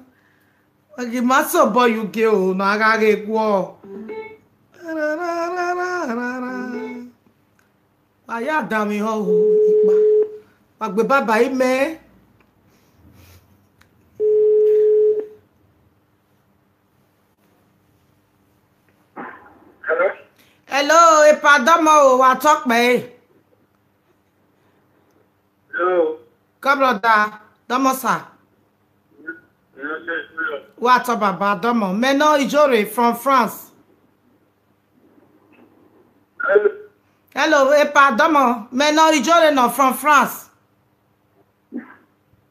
Wa ghi ma sobọ ye ugie o, ne a gha ghe guọ. Ra, ra, ra, ra, ra, ra. Wa ya danmwehọ o, ikpa. Wa gbe baba imẹ. Hello? Hello, epa dọmọ o, wa tọ kpẹre. Hello? Come, brother, dọmọ sir. Yes, yes, yes. Wa tọ baba dọmọ. Mẹ nọ Ijore from France. Hello? Hello, epa dọmọ. Mẹ nọ Ijore nọ from France.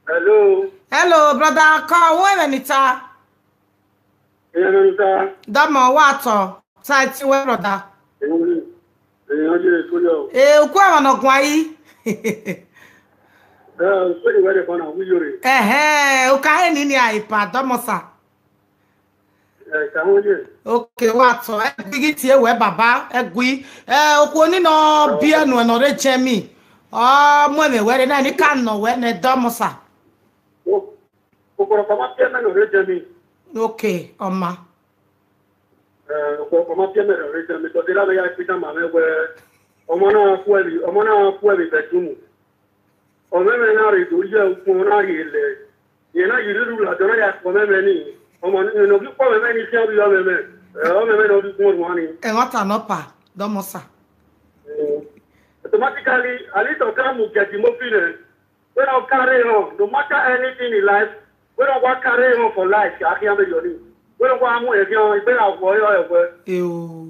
Hello? Hello, brother, call. Who am I ta? Hello, sir. Dọmọ, wa tọ. Sa ti wẹ, brother. Èèyàn lè, èèyàn lè kó yọ. Eh, uku ẹmọ nọ guan yi. Eh, so you were the fun of Ijore. Ẹhẹn, o ka he ni ni a epa dọmọ sir. Eh, ka ho ye. Okay, wa tọ. Ẹ gui ghi tie wẹ baba, ẹ gui. Eh, okhuo ni nọ biẹ nuẹn nọ rre Germany. Ọ mu ẹmwẹ wẹ rre na, ni ka nọ wẹ nẹ dọmọ sir. O, okpọlọpọ ma biẹ mẹ nọ rre Germany. Okay, ọ ma. Eh, okpọlọpọ ma biẹ mẹ nọ rre Germany, but de ra mẹ ya kpita ma mwẹ wẹ, ọmọ na ku ẹvbi, ọmọ na ku ẹvbi bedroom. Ọmọ mwẹ na rre do ye ukpọn na rhie lẹ. Yẹn na yi rhirhi ladian na ya kpọ mwẹ mwẹ ni. Ọmọ ni ne ọ ghi kpọ mwẹ mwẹ ni fian vbe ọmọ mwẹ. Eh, ọmọ mwẹ ne ọ ghi gbọn ruan ni. Ẹmwata nọ pa, dọmọ sir. Mm. Automatically, at least ọ ka mu get him open. Wẹ ọ carry on, no matter anything in life, wẹ ọ wa carry on for life, a khian vbe yọ ni. Wẹ ọ wa mu ẹre khian, egbe ra wọ yọ ẹwẹ. Eo.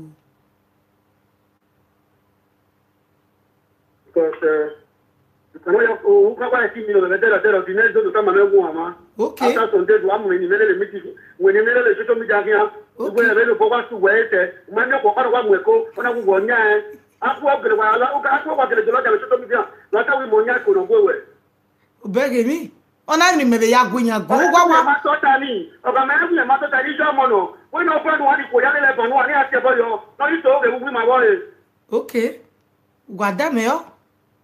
Because, uh, you cannot just, oh, who can buy a team, you know, the better, better, the next day, you come and go, man. Okay. After some days, one minute, you may meet you. When you may social media here, okay, when you go back to where it is, man, you go out of one way, go, when I go on here, I go up to the wild, I go up to the social media, not that we money, I could not go away. Obeghe ni, ọ na ni mẹ vbe ya gu iyan gu, wa wa. Ma tota ni, ọ ga ma gu ma tota ni, jọ mọ nọ. Wẹ ne ọ bọ nu, a ni khuo ya lele ẹbọ nu, a ni a tie ẹbọ yọ. Nọ ni to, oge vbe uwu ima vbọ re. Okay. Wa da mẹ ọ.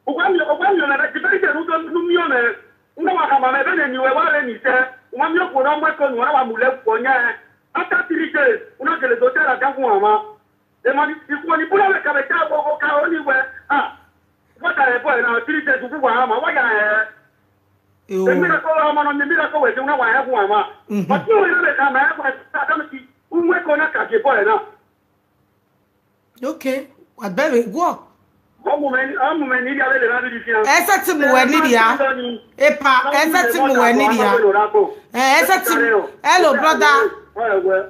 Uwa mi, uwa mi ọna ti bẹghe nu do nu mi ọna. Una wa khama mẹ vbene ni wẹ wa re ni sẹ. Uwa mi okhuo na mu ẹko nu, una wa mu lẹ ukpọ yan. After three days, una gele do ta ra da gun ama. Emọ ni, ikhuo ni buna vbe ka vbe ta oghogho ka ro ni wẹ, ah, what are boy na three days uwu wa ama, wa ya ẹ. Yo. Emi na ko wa ama nọ, emi na ko wẹ, una wa ẹ gun ama. Mhm. But you know, ka ma ẹ gun ama, ka mi ti, uwe ko na ka je boy na. Okay, wa bẹghe guọ. Ọmọ mẹ ni, ọmọ mẹ ni ya vbe lele na bi di fian. Ẹsẹ ti mu wẹ ni ria. Epa, ẹsẹ ti mu wẹ ni ria. Eh, ẹsẹ ti mu. Hello, brother.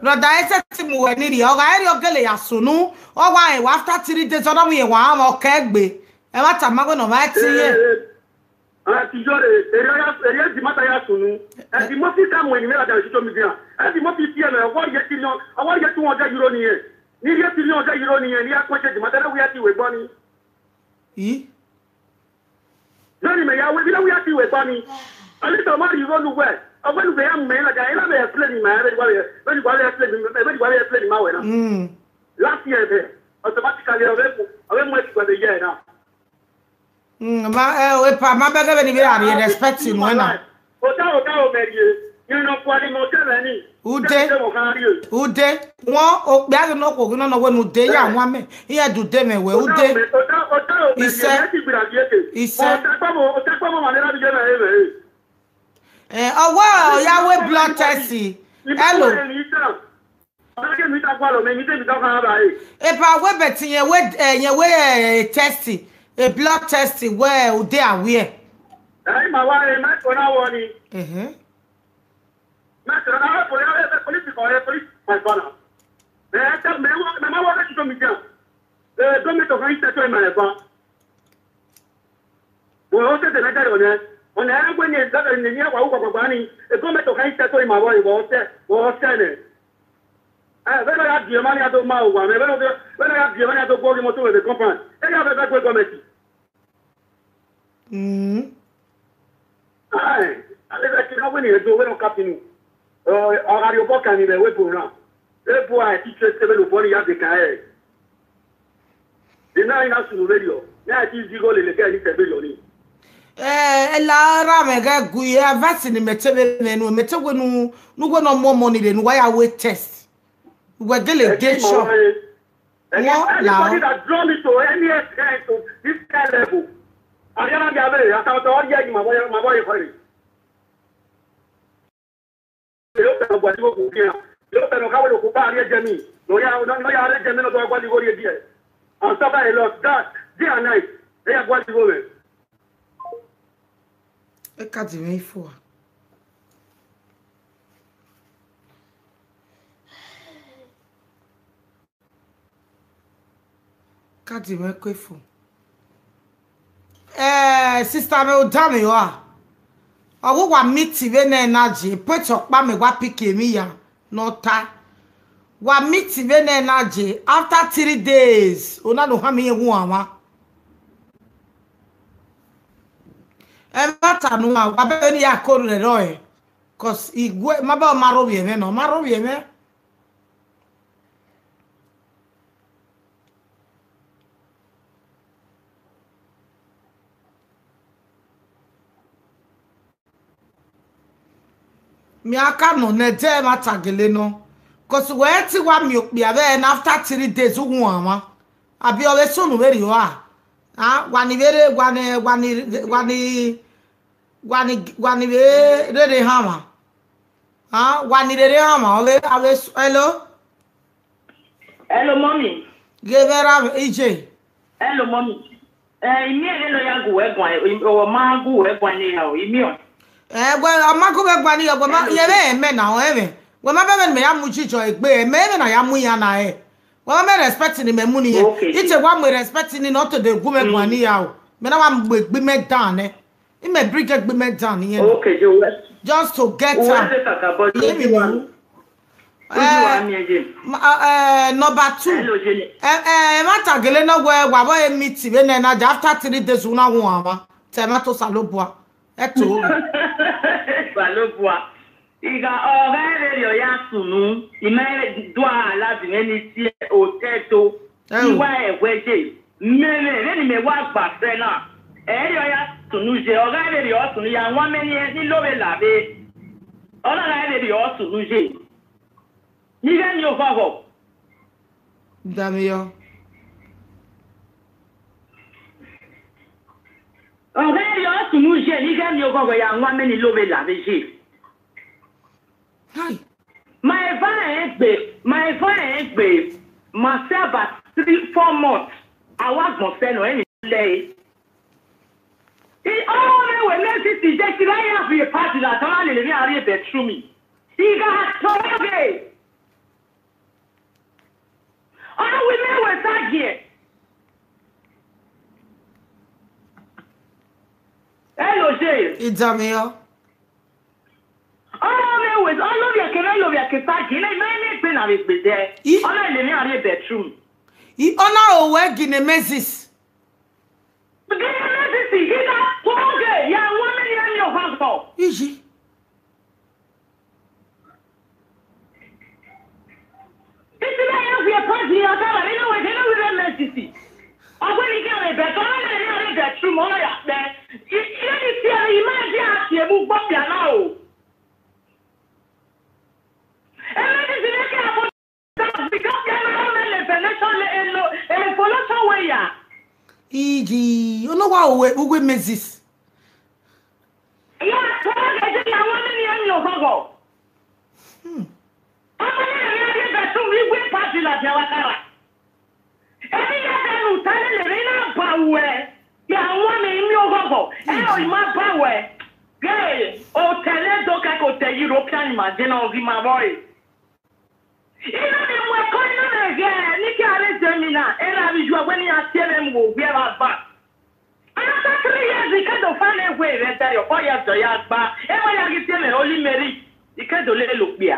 Brother, ẹsẹ ti mu wẹ ni ria. Ọ gha ẹre ọ gele ya sunu. Ọ wa rẹn wa after three days, ọ na mu yẹn wa ama ọkẹ gbe. Ẹ wa tama wẹ nọ ma ẹtin ye. Àti yọ rè, èrè ya, èrè di mata ya sunu. Ẹ di mo fi ka mu ẹni mẹ́ta da social media. Ẹ di mo fi fi ẹmẹ, ọwọ́ yẹ ti yan, ọwọ́ yẹ two hundred euro nìyẹn. Ni yẹ ti yan hundred euro nìyẹn, ni ya kọ ṣe di mata, ẹ wíyá ti wẹ gbọ́ ni. Ih? Lónìí mẹ ya wẹ, bí wíyá ti wẹ gbọ́ ni. Ọlítọ̀ mọ́ rí ìró lu wẹ̀, ọgbẹ́ lu bẹ̀ ya mú mẹ́rin lọ́jà, ẹ lábẹ̀ ẹ play ni mà ẹ bẹ́ẹ̀ wà bẹ̀, bẹ́ẹ̀ wà bẹ̀ ẹ play ni, ẹ bẹ́ẹ̀ wà bẹ̀ ẹ play ni mà wẹ̀ náà. Mm. Last year bẹ̀, automatically, ọ̀rẹ́ mu, ọ̀rẹ́ mu ẹ ti gbàgbé yẹ ẹ̀ náà. Mm, ma, eh, epa, ma bẹghe vbene I vbe ra rhie respect nuẹn na. Ota, ota, o mẹ rhie. Yẹn nọ kua ni mẹ ọtẹn mwẹ ni. Ude. Ude. Wọn okpia ghi nọ khuo ghi nọ nọ wẹ ne ude ya wan mẹ. Iran de ude mwẹ wẹ ude. Ota, ota, o mẹ rhie. Isẹ. Ẹ ti gbira rhie ke. Isẹ. Ota kpọmọ, ota kpọmọ ma ne ra bi je mẹ, ẹ mẹ, ẹ. Eh, ọ wẹ ọ ya wẹ blood test. Hello. Ọmọ ẹgẹ mi ta gualọ mẹ, mi te mi ta ọkhan ra re. Epa wẹ bẹt yẹn wẹ, eh, yẹn wẹ, eh, test, a blood test wẹ ude awiẹ. Ẹ, ima wa re, ma ẹko na wọ ni. Mhm. Ma ẹko na wọ, police, ẹ, police kọ, ẹ, police, my father. Ẹ, ẹ, mẹ wa, mẹ ma wa social media. Ẹ, government of Nigeria, my father. Wẹ ọ sẹsẹ na gẹrẹ ọnẹ, ọna ẹre wẹ ne ẹdẹdẹ ne emiẹn wa ru gbagbagba ni, e government kha i sẹto ima vbọ, vbọ sẹ, vbọ sẹ nẹ. Ẹ, vbene ọ ya gie emwa ni a do ma owa mwẹ, vbene ọ, vbene ọ ya gie emwa ni a do gbe oghi moto vbe compound, e ya vbe ẹgbẹ government. Mm. Ai, avbe ẹvbo kherha wẹ ne irẹn do, wẹ ne ọ kapinu. Ọ, ọ gha rhie obọ kan ni vbe ẹvbo ebo na. Ebo a ti trace vbene obọ ni ya de kan ẹre. De na i na sunu vberriọ, ne a ti zẹ igho lele ke ẹre ni sẹ vberriọ ni. Eh, ẹ la ra mwẹ ghẹ gu ye advice ni mẹ te vbe mwẹ nu, mẹ te wẹ nu, nu wẹ ne ọ mu ọmọ ni rre, ne uwa ya wẹ test. Wẹ gele Ẹ get ti ma sure. Wẹ, ẹ, Wọ́n là anybody ó. That draw me to any extent to this kind level, I never be away. I can't tell you, my boy, my boy, my boy. Yóò fẹ́ lọ gbàdúrà òkú fi hàn. Yóò fẹ́ lọ káwé lòkú bá àrí ẹ̀jẹ̀ mi. Lọ́yà, lọ́yà àrí ẹ̀jẹ̀ mi lọ́dọ̀ agbálíwò rí ẹbí ẹ̀. And suffer a lot. That, day and night. Ẹ yà gbálíwò rẹ̀. Ẹ ká dì mí fún wa. Ká dì mí kú fún. Eh, sister mẹ, odaro mẹ rua. Ọ wẹ wa meet vbene na je, point ọkpa mẹ wa pick emwi ya, ne ọ ta. Wa meet vbene na je, after three days, ona no ha mi ye wu ama. Ẹmwata ne uwa, wa bẹghe ne I ya koro rẹ rọe, cause I gue, ma ba ọ ma rho vbiẹ mwẹ nọ, ọ ma rho vbiẹ mwẹ. Mia ka nọ nẹ, ẹdẹ ẹmwata gele nọ, cause wẹ te wa miẹn okpia vbe ẹre na after three days, u wu ama. Abi ọ vbe sunu vberriọ a? A, wa ni vbe rre, wa ni, wa ni, wa ni, wa ni, wa ni vbe rere hanmwa. A, wa ni rere hanmwa, ọ vbe, a vbe s-, hello? Hello, mommy. Ghe vbe ra iye. Hello, mommy. Eh, I miẹn vbene ọ ya gu wẹ guan, ọ ma gu wẹ guan ne ya o, I miẹn. Eh, wẹ, ọ ma gu wẹ guan ne ya, wẹ ma, Hello, ye vbe mẹ na, ọ ẹmwẹ. Wẹ ma bẹghe ne mẹ ya mu jijọ egbe, mẹ vbe na ya mu iran na ẹ. Wẹ ma mẹ respect ni mẹ mu ni ẹ. Okay, Ite wa mu respect ni nọ to de gu mẹ guan Mm. ni ya o. Mẹ na wa mu egbe mẹ dan nẹ. I mẹ bring egbe mẹ dan ni ẹ. Okay, Joe. Just to get Uwe am. se kakabọ, Ye mi Joe. nu. Ojú wa Eh, miẹn ye. ma, eh, number two. Hello, Jenny. Eh, eh, ẹmwata gele nọ wẹ wa vbe meet vbene na ja after three days una wu ama. Te ma to Osanobua. Ẹ to. Osanobua. Igha ọghe vberriọ ya sunu, I ma do a last mwẹ ni tie otẹto. Ẹo. I wa ẹwẹ ye. Mẹ vbe, vbene mẹ wa gba sẹ na. Ẹre ọ ya sunu ye, ọghe vberriọ sunu ya wan mẹ ni, ni lo vbe la vbe. Ọ na gha vberriọ sunu ye. Ighẹ miẹn oghọghọ. Damiọ. Ọghe rriọ sunu ye, ighẹ miẹn oghọghọ ya wan mẹ ni lo vbe la vbe ye. Hai. Ma eva rẹn gbe, ma eva rẹn gbe, ma sẹ about three, four months, a wa gbọn sẹ nọ, ẹni lẹ e. I, ọ mwẹ wẹ mẹ sisi je kira ya fi party la, tọ na lele ne a rrie bedroom. I gha tọ ghe. Ọ wẹ imẹ wẹ sa giẹ. Ẹ lo ye. Idamiọ. Ọ mwẹ wẹ, ọ lovbiẹ ke, ọ lovbiẹ ke sa giẹ, ne imẹ ne egbe na vbe gbe dẹ. I? Ọ na lele ne a rrie bedroom. I, ọ na ro wẹ gine Mrs. Gine Mrs. I gha kpọghe ya wan mẹ ni ẹ miẹn oghọghọ. Iji. Titi na ya viẹ pọdi ya ọta vbe ne wẹ, ne wẹ Mrs. Ọ wẹ ni gha vbe bẹtọ, ọ na lele ne a rrie bedroom, ọ na ya kpẹ. I, I ni tie, I ma dia tie mu gbọ pia na o. Ẹ Mrs. ne ke a Iji, ono wa uwe, uwe Mrs. Ya tọ ghe je ya wan Ọmọ na rhie rhie vbe ẹsẹ uvbi iwe pasi ladian vbe akara. Emwi ya vbe ne u ta lele mwẹ, I na ba ruẹ, ya wan mwẹ imiẹn oghọghọ, ẹre I ma ba ruẹ. Ghe, otẹn ne do kẹkẹ otẹn European ma de na ghi ma vbọ re. I na vbe mu ẹko, I na vbe ghe ne I ke a vbe zẹ emwi na, erha vbe iyuẹ wẹ ne iran tie mwẹ mu vbe owiẹ vbe avan. After three years, I ke do fa ne wẹ vbe ẹdẹrriọ, ọ ya zọ ya gba. Emwa ya ghi tie mwẹ Holy Mary, I ke do lele okpia.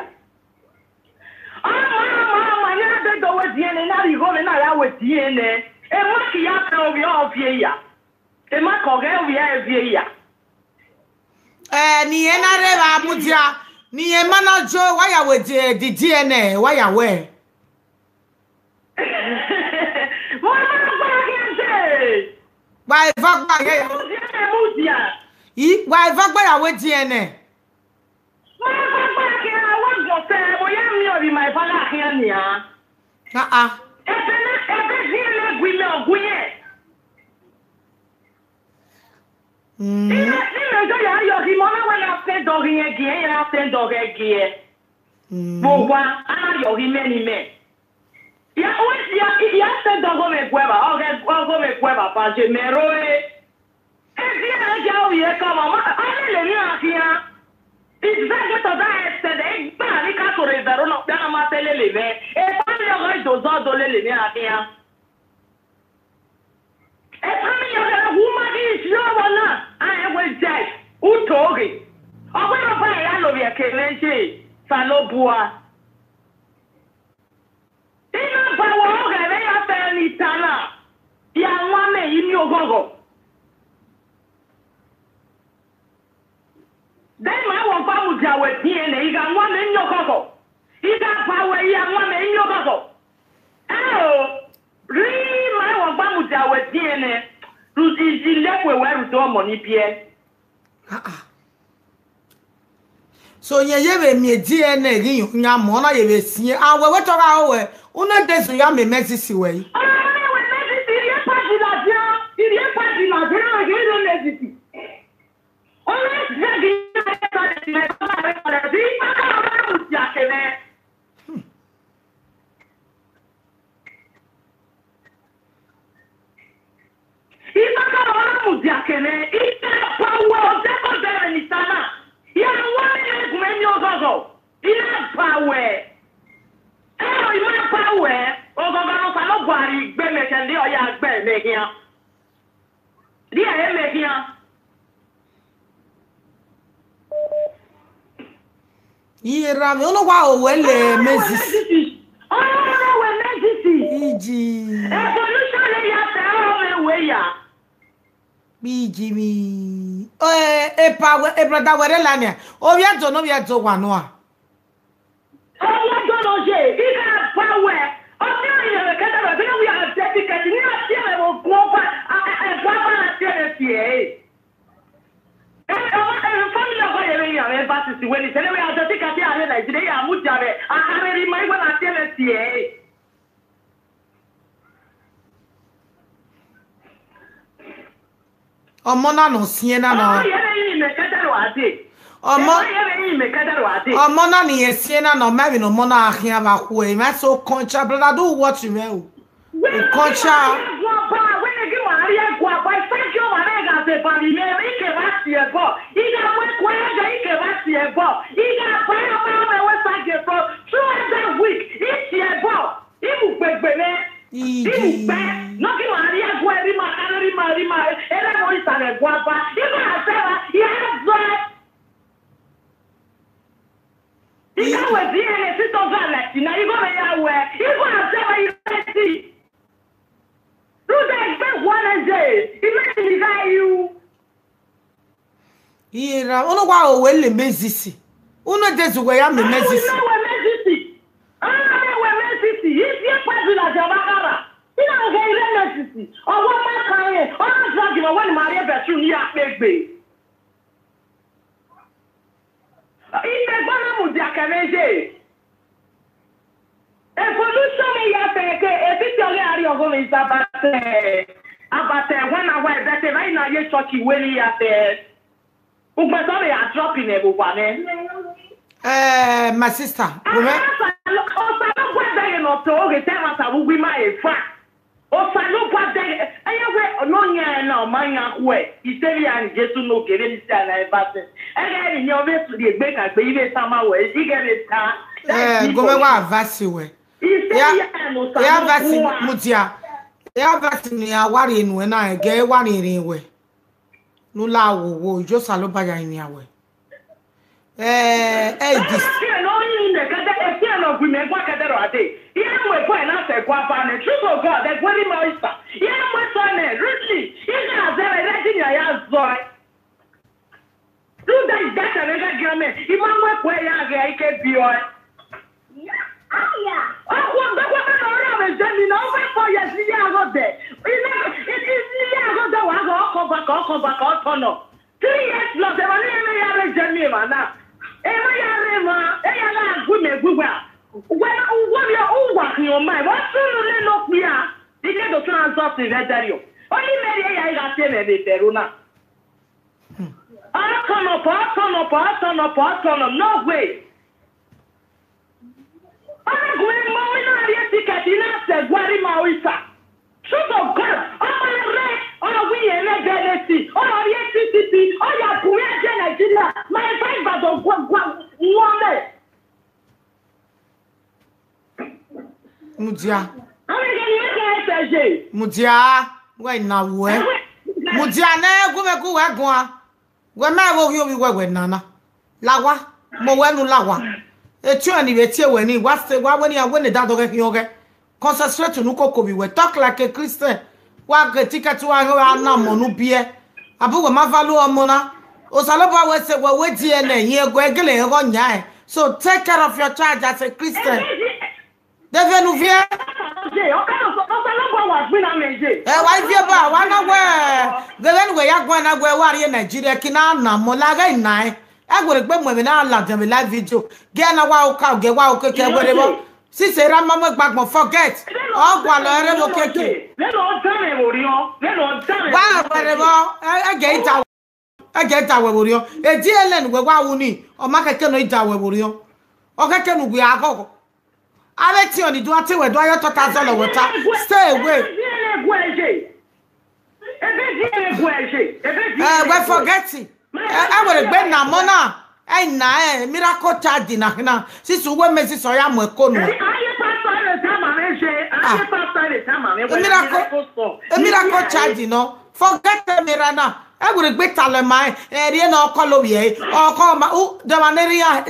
Ọma, ọma, ọma, ne a dede wẹ ediẹn nẹ, ne a rhie igho mwẹ na ya wẹ ediẹn nẹ. Emwa ke ya fẹ ovbi ọ viẹ ya. Emwa ke ọghe ovbi ẹ viẹ ya. Ẹ, ne irẹn na rre vbe mudia, ne irẹn ma na jo, wa ya wẹ edidiẹn nẹ, wa ya wẹ. Wa eva gba ye. Mudia, mudia. I, wa eva gba ya wẹ ediẹn nẹ. Ma gba gba ke a wa gọsẹ, mo ya miẹn ovbi ma eva na khian nian. Ah, ah. Ebe na, ebe ziẹn na gu imẹ ọgua yẹn. Mm. Ime, ime do ya rriọ ghi mẹ, ọ na wẹ na sẹ dọ ghi yẹn gie, ya na sẹ dọ ghẹ gie. Mm. Vbe owa, a na rriọ ghi mẹ ne imẹ. Ya, ya, ya sẹ dọ gho mwẹ guẹ vba, ọ ghẹ, ọ gho mwẹ guẹ vba, ba je mẹ ro e. Eviẹn rẹ dia ovbi ẹka ọmwa, ma, ọ lele emwi iran khian. Exactly to that extent, egbe ni ka soro eva ẹro ne okpia na ma te lele mwẹ. Epa ni ọghe do zọ do lele emwi iran khian. Epa ni ọghe wu ma ghi si ọvbọ na, a rẹn wẹ jẹ, u to ghe. Ọ wẹ ne ọ ba ya lovbiẹ ke mwẹ ye, Osanobua. I na ba ruẹ ọghẹ vbe ya fẹ ne I ta na, ya wan mwẹ imiẹn oghọghọ. De ima wẹ ọgba mudia wẹ ediẹn nẹ, I gha wan mwẹ imiẹn oghọghọ. I gha ba ruẹ, ya wan mwẹ imiẹn oghọghọ. Ẹo, rhie ima wẹ ọgba mudia wẹ ediẹn nẹ, rhunmwuda I lekue wẹ rhunmwuda ọmọ ni biẹ. Ah, ah. So, yẹn ye vbe miẹn ediẹn nẹ ghi yan mọ, ọ na ye vbe siẹn. A wẹ wẹ te ọ gha ho wẹ, u na de zẹ ya mẹ emergency wẹ yi. Ọ na wẹ emergency, I rhie pad ladian, I rhie pad ladian, I rhie emergency. Ọ na zẹ ghi ya mẹ emergency, I kaka ọ na mudia ke mwẹ. I kaka ọ na mudia ke mwẹ, I na ba ruẹ odẹ ke odẹ vbe ne I ta na, ya wan mwẹ ne gu mwẹ imiẹn oghọghọ, I na ba ruẹ. Ẹo, I ma ba ruẹ, oghọghọ ne Osanobua rhie gbe mẹ, kẹdẹ ọ ya gbe mẹ khian. Rhie ẹre mẹ khian. Iye erha mwẹ, unu wa ho wẹ le emergency. Ọ na wẹ emergency. Iji. Evolution ya fẹ ọmọ wẹ ya. Iji mi. Eh, epa wẹ, e brother wẹ rre la nia. Ovbi Ẹdo ne ovbi Ẹdo wa nua. Ọmọ dọnọ ye, I gha ba ruẹ, ọ te rẹn vbe kẹdẹ ruẹ, vbene wẹ a dedicate, ne a tie mwẹ vbe ogun ọba, a, a, ẹguae ọba na tie mwẹ tie ẹre. Eh, ọmọ, eh, family ọkọ ye vbe yan mwẹ embassy wẹ ne I sẹ ne wẹ a dedicate a rre Nigeria, ya mudia mwẹ, a, a rre ima, I wẹ na tie mwẹ tie ẹre. Ọmọ na ne ọ siẹn na nọ. Ọmọ ye vbe yin mẹ kẹdẹ ruẹ a dee. Ọmọ, ọmọ ye vbe yin mẹ kẹdẹ ruẹ a dee. Ọmọ na ne irẹn siẹn na nọ, ọ ma emwi ne ọmọ na khian vbe akhuẹ. Ima so culture, brother, do what you will. Culture. Wẹ ne ghi ma rrie ẹguae ba, I thank you, ma rre gha zẹ ba vbe imẹ, I ke vba si ẹbọ. I gha mu ẹguae, I ke vba si ẹbọ. I gha ba ọmọ mwẹ wẹ sa gie ẹbọ. Throughout that week, I si ẹbọ. I mu gbe egbe mwẹ. I mu gbe. Ne ọ ghi ma rrie ẹguae, rhie ima, kare rhie ima, rhie ima. Erha ne ọ rhie isa vbe ẹguae ba. I gha zẹ ba, I gha zẹ. I ka wẹ di ẹre ne two thousand nineteen na, igho mwẹ ya wẹ, igho a zẹ vbe university. Rhunmwuda egbe guọnọ ẹzẹ, imẹ ni gha ru. Iye ra, unu wa ho wẹ le emergency. Unu de zẹ wẹ ya mẹ emergency. Unu wẹ emergency. Unu wẹ emergency. Ifi ekpa di ladian vbe aghara. I na ghe ire emergency. Ọ wẹ ma kan rẹn, ọ na drag mwẹ, ọ wẹ ne ima rrie bedroom ne I ya kpe egbe. Imẹ gba na mudia kẹ mwẹ ye. Evolution ne I ya fẹ ke, e picture ọghe a rrie ọghe mwẹ is about, eh, about, eh, one hour, but evba na ye church wẹ ne I ya fẹ. Ugbẹn sẹ ọvbe a drop nẹ vbe owa mwẹ. Eh, my sister, woman. Osanobua dẹghe ne ọ tọ oghe te ẹmwata vbe uwu ima eva. Osanobua dẹghe, ẹyẹ wẹ ne ọ yan ẹre na, ọ ma yan khuẹ, isẹ vbe iran ni Jesu ne ogie vbene isẹ na eva sẹ. Ẹghẹ vbe yan ọ vbe rhie egbe kan gbe, I vbe tama wẹ, ighẹ vbe ta. Eh, gọmẹ wa advice wẹ. Isẹ vbe iran ne Osanobua. Mudia. Ya advice ne a wa rhie nuẹn na, ẹgẹ wa rhiẹnrhiẹn wẹ. Ne u la wowo, ijo Osanobua ya rinmwian wẹ. Eh, eh, this. Ẹfian ne ọ rinmwian kẹdẹ, ẹfian ne ọ gu imẹ gua kẹdẹ rua dee. Iran mu ẹbọ na sẹ gua ba nẹ. Truth of God, ẹguẹrima ọsa. Iran mu ẹsọ nẹ, really. Iran azẹ rẹ, rẹ di yan ya zọ ẹ. Rhunmwuda igbẹsẹ ne ẹghẹ gian mẹ, I ma mu ẹkue ya ghe ike biẹ ọe. Ọkhuo ọgbẹkhuẹ na ne ọ rre avbe Germany na, over four years ne I ya ghe odẹ. I na, I, I, I ya ghe odẹ wa ghe ọkọ baka, ọkọ baka, ọ tọ nọ. Three years plus, emwa ne irẹn ya rre Germany emwa na. Emwa ya rre emwa, eya gha gu imẹ gu wẹ. Wẹ, wẹ vbe uwa khian ọma, vbe ọ sunu nene okpia, I ke do tọn azọ sin vbe ẹdẹrriọ. Ọ ni mẹ rhie ya gha tie mwẹ vbe bẹrẹ na. Ọ turn up, ọ turn up, ọ turn up, ọ turn up. No way. Ọ na gu mwẹ ma, ọ na rhie ticket, I na sẹ ẹguẹrima ọsa. Truth of God, ọ ma rre, ọ wẹ irẹn mwẹ gẹlẹti, ọ rhie T T P, ọ ya bu mwẹ je Nigeria, ma eva igbado gua, gua, wọn mẹ. Mudia. Mudia, wẹ na wẹ. Mudia nẹ, gu mwẹ gu wẹ guan. Wẹ ma vbe ghi ovbi wẹ wẹ nana. Lawa, mo wẹ nu lawa. Etiọnrẹn ni vbe tie wẹ ni, wa se, wa wẹ ni, a wẹ ne da dọghẹ khian ọghẹ. Concentrate unu koko vbe wẹ. Talk like a Christian. Wa ghe ticket wa ghe wa na mọ nu biẹ. Abu wẹ ma value ọmọ na. Osanobua wẹ sẹ wẹ wẹ die nẹ, yin ẹguẹ gele ẹghọ yan ẹn. So take care of your child as a Christian. Dẹvẹ ne u viẹ. Ẹ, wa i viẹ ba, wa na wẹ, vbe vbene uwẹ ya guan na wẹ wa rrie Nigeria, ke na na mọ la ghẹ na ẹn. Ẹ wẹ rhe gbe mu ẹmwẹ na ladian vbe live video. Gie na wa oka, gie wa oke ke wẹ rhe vbọ. Sisi erha ma mu egbe agbọn, forget. Ọ gualọ ẹre vbe okiekie. Vbene ọ danmwẹ vbe orhiọn, vbene ọ danmwẹ. Wa wẹ rhe vbọ, ẹ, ẹ gie ita, ẹ gie ita wẹ vbe orhiọn. Edi ẹlẹ ne uwẹ wa ru ni, ọ ma khẹke nọ ida wẹ vbe orhiọn. Ọ khẹke ne uwẹ aghọghọ. Avbe etiọnrẹn ni do a te wẹ do a ye ọtọta zọlọ wẹ ta. Stay away. Eh, wẹ forget. Eh, ẹ wẹ rhe gbe na mọ na. Ẹ na, eh, miracle child na khina. Sisi uwẹ mẹ sisi ọ ya mu ẹko nuẹn. Aye pastor ẹ vbe tama mwẹ je, aye pastor ẹ vbe tama mwẹ, wẹ miracle, miracle son. A miracle child nọ. Forget them right now. Ẹ wẹ rhe gbe talẹ ma, eh, ẹ rhie ne ọ kọlọ ovbi ẹre. Ọ kọ ma, u, de ma ne area,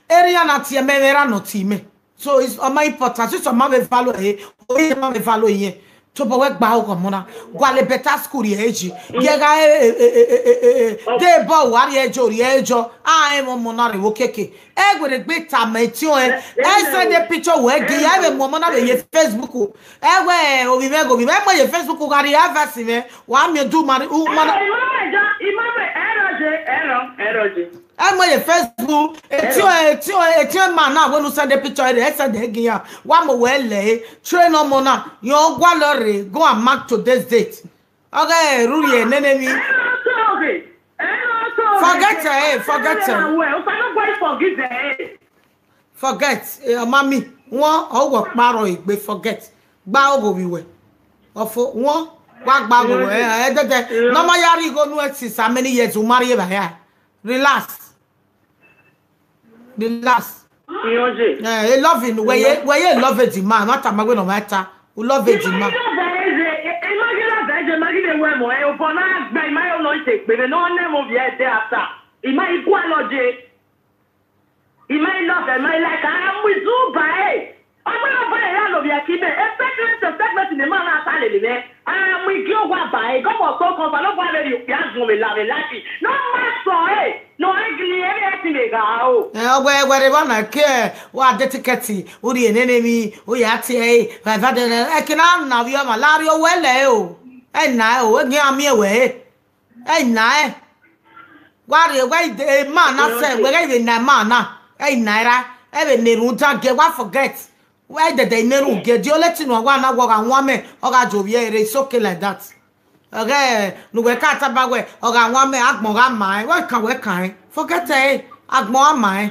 area na tie mẹ, mẹ ra nọ tie mẹ. So it's ọ ma important. Since ọ ma vbe value ẹre, ọ ma vbe value iyẹn. Tobọ wẹ gba oghọ ọmọ na. Gualọ better school rhie ẹre ji. Gie gha e, e, e, e, e, e, e. De bọ wa rhie ẹjọ, rhie ẹjọ. A rẹn ọmọ na rre vbe okiekie. Ẹ wẹ rhe gbe tama etiọnrẹn. Ẹ send picture wẹ gie ya vbe mu ọmọ na vbe ye Facebook. Ẹ wẹ ovbi mwẹ ghe ovbi mwẹ. Ẹ mu ye Facebook gha rhie advice mwẹ. Wa miẹn du ma, u ma na. Ẹ, imam ẹja, imam ẹ, ẹrọ je, ẹrọ, ẹrọ je. Ẹ mu ye Facebook, etiọnrẹn, etiọnrẹn, etiọnrẹn ma na wẹ ne u send picture rẹ, ẹ send ẹre gie iran. Wa mu wẹ lẹ, train ọmọ na, yọn gualọ rre, go and mark today's date. Ọghe rhurhiẹ nene emwi. Forget ẹ, forget ẹ. Forget, eh, ọma mi. Wọn, ọ wọ kparọ egbe, forget. Gba oghọ vbe wẹ. Ọfo, wọn, wa gba oghọ vbe wẹ. Eh, eh, dẹdẹ. Ne ọ ma ya rhie igho nu ẹ since how many years u ma rhie evba hia? Relax. Relax. Iyange. Eh, e love nu, wẹ ye, wẹ ye love the man. Ma tama wẹ ne ọ ma ta. U love the man. Ima ghi love ẹ je, ima ghi love ẹ je, ima ghi de wẹ mọ, eh, obọ na gbe, ima yo nọ ite gbe, vbe ne ọ nẹ mwẹ ovbi ẹdẹ ata. Ima i gualọ je. Ima i love, ima i like, a mu izu ba ẹre. Ọmọ na ba ẹre ya lovbiẹ ke imẹ. A statement, a statement ne ima na ta lele mwẹ. A mu igie owa ba ẹre. Gọbọ to kọ, Osanobua vbe rhie okpia zun vbe la vbe life. Ne ọ ma sọ ẹre, ne ọ ghi gele ẹre ẹtin vbe gha ro. Eh, ọ wẹ, wẹ rre vbọ na ke, wa de ticket, u rhie nene emwi, u ya tie ẹre, va va de, ẹke na na ovbi ọmwa, la rrie owẹ lẹ o. Ẹ na o, e ghi a miẹn wẹ ẹre. Ẹ i na ẹn. Wa rhie, wẹ i de, ma na sẹ, wẹ ghẹ i vbe na ma na. Ẹ i na ra, ẹ vbe na erhunmwu dan gie, wa forget. Wẹ i dẹdẹ i na erhunmwu gie, the only thing wa na wẹ ọ gha wan mẹ, ọ gha jẹ ovbi ẹre, it's okay like that. Ọghe ne uwẹ ka tama wẹ, ọ gha wan mẹ, agbọn gha ma ẹn, wẹ kan wẹ kan ẹn. Forget ẹre, agbọn gha ma ẹn.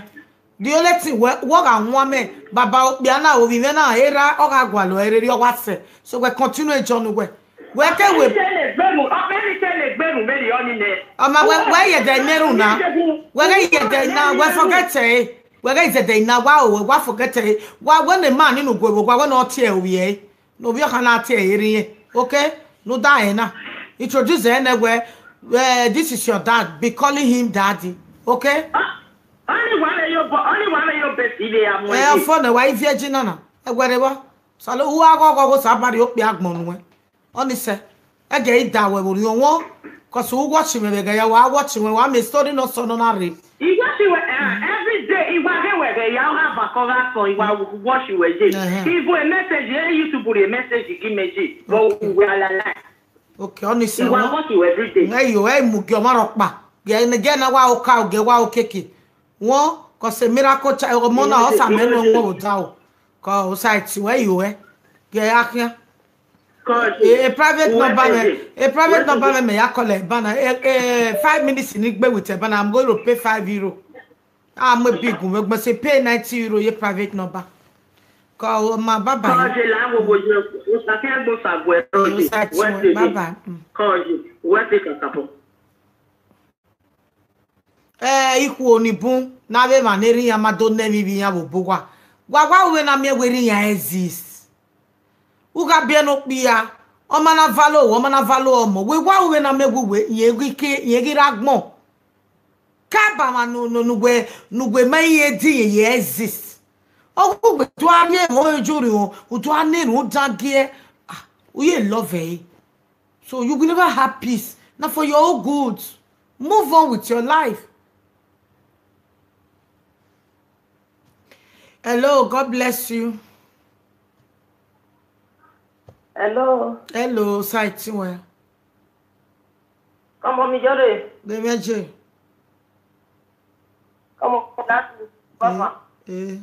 The only thing, wẹ, wẹ ọ gha wan mẹ, baba okpia na, ovbi mwẹ na, erha, ọ gha gualọ ẹre rhie, ọ wa sẹ. So wẹ continue journey wẹ. Wẹ ke wẹ. Ọmọ ẹre te ne gberun, ọmọ ẹre te ne gberun, vbene ọ ni nẹ. Ọma wẹ, wẹ ye ẹdẹ ne erhunmwu na. Wẹ ghe ye ẹdẹ na, wẹ forget ẹre. Wẹ ghe zẹdẹ na, wa o, wẹ wa forget ẹre. Wa wẹ ne ma ni nu gue, wa wẹ ne ọ tie ovbi ẹre. Ne ovbi ọkhan na tie ẹre rhie. Okay? Nu da ẹre na. Introduce ẹre nẹ wẹ, eh, this is your dad. Be calling him daddy. Okay? Ọni wa vbe yo bo, ọni wa vbe yo be si vbe ya mu Ẹ ẹre. Ọfọ nẹ wa i virgin na na. Ẹwẹrẹ vbọ. Salo, u gha ghọghọ, Osa ba rhie okpia agbọn nuẹn. Ọni sẹ, ẹgẹ I da wẹ vbe orhiọn wọn, cause u watch mwẹ vbe ẹghẹ ya, wa watch mwẹ, wa miẹn story nọ sọ nọ na rre. I watch wẹ, eh, every day, I wa ghe wẹ ẹghẹ ya, ọ gha ba kọ gha sọ, I wa watch wẹ ye. Ẹhẹn. Even a message, eh, YouTube re message give me ye, but Okay. we are alive. Okay, ọni sẹ I wa wọn. Watch you every day. Nge yo, ẹ mu gie ọmwa rhọkpa. Gie ne gie na wa oka, gie wa okeke. Wọn, cause a miracle child, ọmọ na, Yes, ọ sa mẹ yes, nọ yes. wọn vbe odaro. Cause Osa ti wẹ yo ẹ. Gie a khian. Cause A, a private we number message me, him. A private We number me, message me ya call ẹ bana. Eh, eh, five minutes ni gbe with ẹ bana, I'm going to pay five euro. I'm a big one, we must pay ninety euro ye private number. Call my baba. Cause you la wo wo yo, Osa ke gbo sa gwe ro Osa ti wẹ. Baba. Mm. Cause you, wẹ te kakabọ. Eh, ikhuo ni bun, na vbe emwa ne erha iran ma do nẹ emwi vbe iran vbe obọ uwa. Wa wa ru vbene a miẹn wẹ erha iran exist. U gha biẹ ne okpia, ọ ma na valo owa, ọ ma na valo ọmọ. Wẹ wa ru vbene a miẹn wẹ uwẹ, irẹn ghi ke, irẹn ghi rre agbọn. Ke a ba mwa ne, ne, ne uwẹ, ne uwẹ ma irẹn di irẹn ye exist. Ọ ghi uwẹ do a rhie emwa ore ju rriọ, u do a na erhunmwu dan gie, ah, u ye love ẹre. So you will never have peace. Not for your own good. Move on with your life. Hello, God bless you. Hello. Hello, Saitiwẹ. Come on, mi jọre. Bẹmẹ je. Come on, that's Papa. Eh.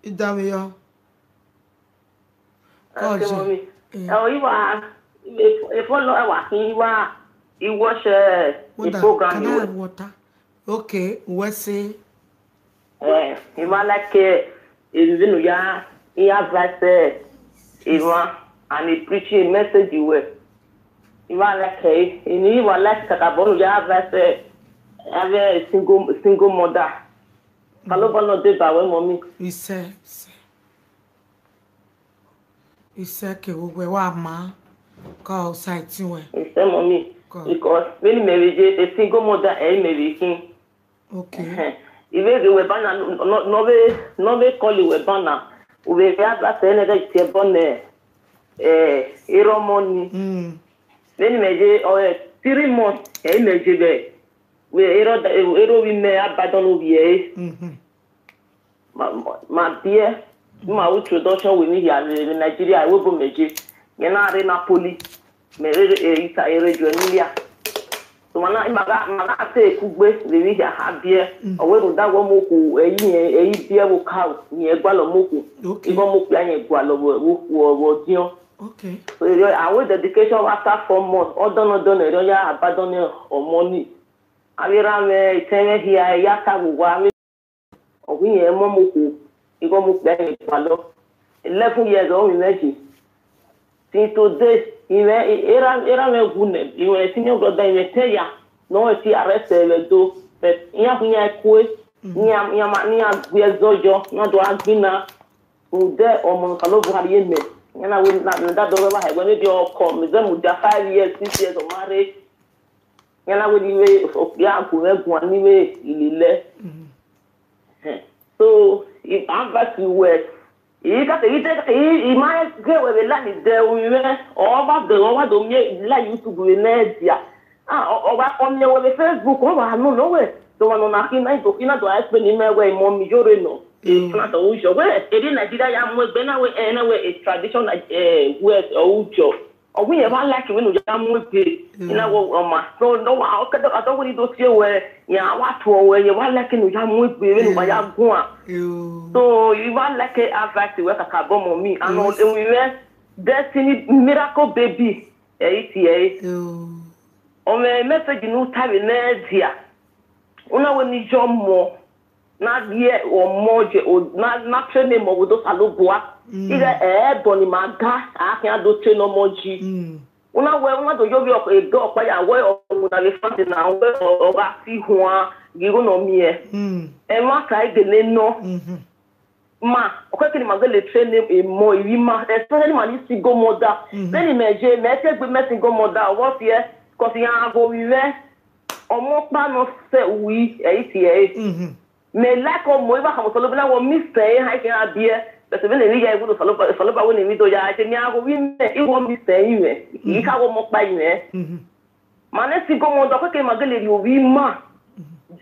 Idavbe yọ. Okay, mommy. Eh. Eh, iwa, if, if all I was in, iwa, I watch, eh, the program. Can I have water? Okay, we say. Eh, I ma like, eh, even ya, I advise, eh, Ivan, and he preaching message you were. I ma like, eh, in I ma like kakabọ ne ya advise, eh, have a single, single mother. Kalobọ nọ deba wẹ, mommy. Isẹ, isẹ. Isẹ ke wo wẹ wa ma ka Saitiwẹ. Isẹ, mommy. Because vbene mẹ vbe ye a single mother, ẹ i mẹ vbe khin. Okay. Ẹhẹn. I vbe ghe wẹ bana, nọ, nọ vbe, nọ vbe call wẹ bana. U vbe ghe advise nẹ, ghẹ tie ẹbọ nẹ, eh, erha ọmọ ni. Mm. Vbene mẹ ye, ọ, eh, three months, ẹ i mẹ ye vbe. Wẹ erha, erha ovbi mẹ, abandon ovbi ẹre. Mhm. Ma, ma, ma biẹ, ma ru introduction wẹ emwi hia vbe, vbe Nigeria, ẹvbo ebo mẹ ye. Mẹ na rre Napoli, mẹ rre, eh, Ita, rre Juẹmilia. So, ma na, ma gha, ma gha te kugbe vbe emwi hia, a biẹ. Mm. Ọ wẹ rhunmwuda wẹ ọmọ okhuo, ẹ i, ẹ i biẹ vbe okaro, irẹn gualọ ọmọ okhuo. Okay. Ighe ọmọ okpia irẹn gualọ vbe, vbe okhuo, vbe ọdiọn. Okay. So, erriọ, a wẹ dedication after four months, ọ dọnọ dọnọ, erriọ ya abandon ọmọ ni. Avbe erha mwẹ, etẹn mwẹ hia, ya ta vbe owa, ọ wẹ irẹn mu ọmọ okhuo, ighe ọmọ okpia irẹn gualọ. Eleven years ọ mwẹ imẹ ye. Till today, imẹ, erha, erha mwẹ wu nẹ, imẹ senior brother, imẹ te ya, ne ọ ti arrest ẹre vbe Ẹdo, but iran bu iran kue, iran, iran ma, iran gbe ẹzọ yọ, iran do gha gbinna. Rhunmwuda ọmọ ne Osanobua rhie mẹ, iran na wẹ na, na da dọghe evba hẹ wẹ, maybe ọkọ, mẹ zẹ mudia five years, six years, ọ ma rre. Iran na wẹ ne I vbe okpia gu mwẹ guan ne I vbe lele ẹe. Mhm. Ẹhẹn. So, I advise you wẹ, I ka te, I te, I, I ma ghe wẹ vbe la ni dẹ ovbi mwẹ, ọ wa dẹ, ọ wa do miẹn la YouTube vbe nẹ dia. Ah, ọ, ọ wa, ọ miẹn wẹ vbe Facebook, ọ wa nọ nọ wẹ, do wa nọ na khin na, do khin na do a explain mẹ wẹ, mọ mi yore nọ. Mm. Na do u yọ wẹ, eri Nigeria ya mu egbe na wẹ, eh, na wẹ, eh, tradition, eh, wẹ, ọ u yọ. Ọ wẹ irẹn wa like wẹ ne u ya mu egbe, mm, I na wẹ ọ ma. So, nọ wa, ọ ke do, a do wẹ ne I do tie wẹ, iran wa tuẹ wẹ, irẹn wa like ne u ya mu egbe, vbene u ma ya guan. Yo. So, I wa like advice wẹ kakabọ, mummy. And, yes, emwi mwẹ, Destiny Miracle Baby, ẹ i tie ẹre. Yo. Ọmwẹ message ne u tavbe nẹ dia, u na wẹ ne iye ọmọ na rhie ọmọ ye, na train emọ vbe odẹ Osanobua. Ighẹ ẹbọ ne ima ga, a khian do train ọmọ yi. U na wẹ, u na do yo vbe ebe ọkpa ya wẹ ọmọ na vbe family na wẹ ọ gha fi huan ghe igho ne ọ miẹn. Ẹmwata gele nọ. Ma, ọ khẹke ne ima gele train emọ, ivbi ima, especially ima ni single mother. Vbene imẹ ye, mẹ te gbe mẹ single mother, ọ vbe fiẹ, cause iran gha ghe ovbi mwẹ, ọmọ ọkpa nọ sẹ ui, ẹ i tie ẹre. Mẹ like ọmọ, I wa khama Osanobua na wẹ ọ miss ẹre, iran i khian biẹ, but vbene emwi ya, I wẹ ne Osanobua, Osanobua wẹ ne emwi do ya, ẹse ne iran ghe ovbi mwẹ, I wẹ ọ miss ẹre mwẹ, I kha wẹ ọmọ ọkpa mwẹ. Ma ne single mother, ọ khẹke ne ima gele rhie ovbi ima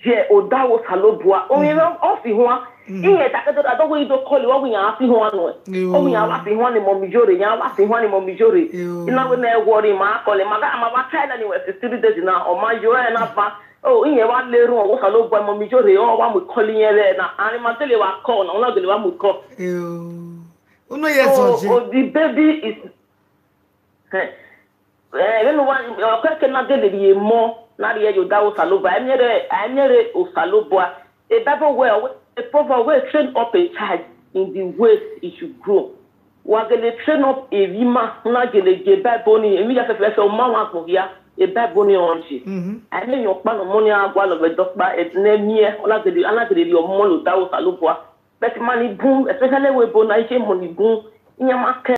ye odaro Osanobua. Ovbi mwẹ ọ fi huan. Iran ta ke do, a do wẹ I do call, ọ wẹ iran fi huan nuẹn. Ọ wẹ iran wa fi huan ne mummy Iyore, iran wa fi huan ne mummy Iyore. I na wẹ ne ẹ worry, ma call, ma gha, ma wa tie line wẹ fifty three days na, ọ ma yo ẹre na ba. O, iran wa le erhunmwu Osanobua, mummy Iyore, ọ wa mu call iran vbe na. And ma gele wa call na, ọ na gele wa mu call. Unu ye zọ ye. So, the baby is, eh, vbene uwa, ọ khẹke na gele rhie emọ na rhie ye odaro Osanobua, a i miẹn rre, a i miẹn rre Osanobua. E Bible wẹ, ọ wẹ, e Proverb wẹ, train up a child in the way he should grow. Wa gele train up evbi ima, u na gele gie Bible ni, emwi ya fẹfẹfẹ, ọ ma wan agbọn hia, e Bible ni ọrọre. A i miẹn emwi ọkpa ne ọmọ ni a gualọ vbe ẹdẹ ọkpa, ẹ, ne ẹ miẹn, ọ na gele, a na gele rhie ọmọ ye odaro Osanobua. But ima ni bun, especially ẹvbo ebo na, iye emọ ni bun, iran ma kẹ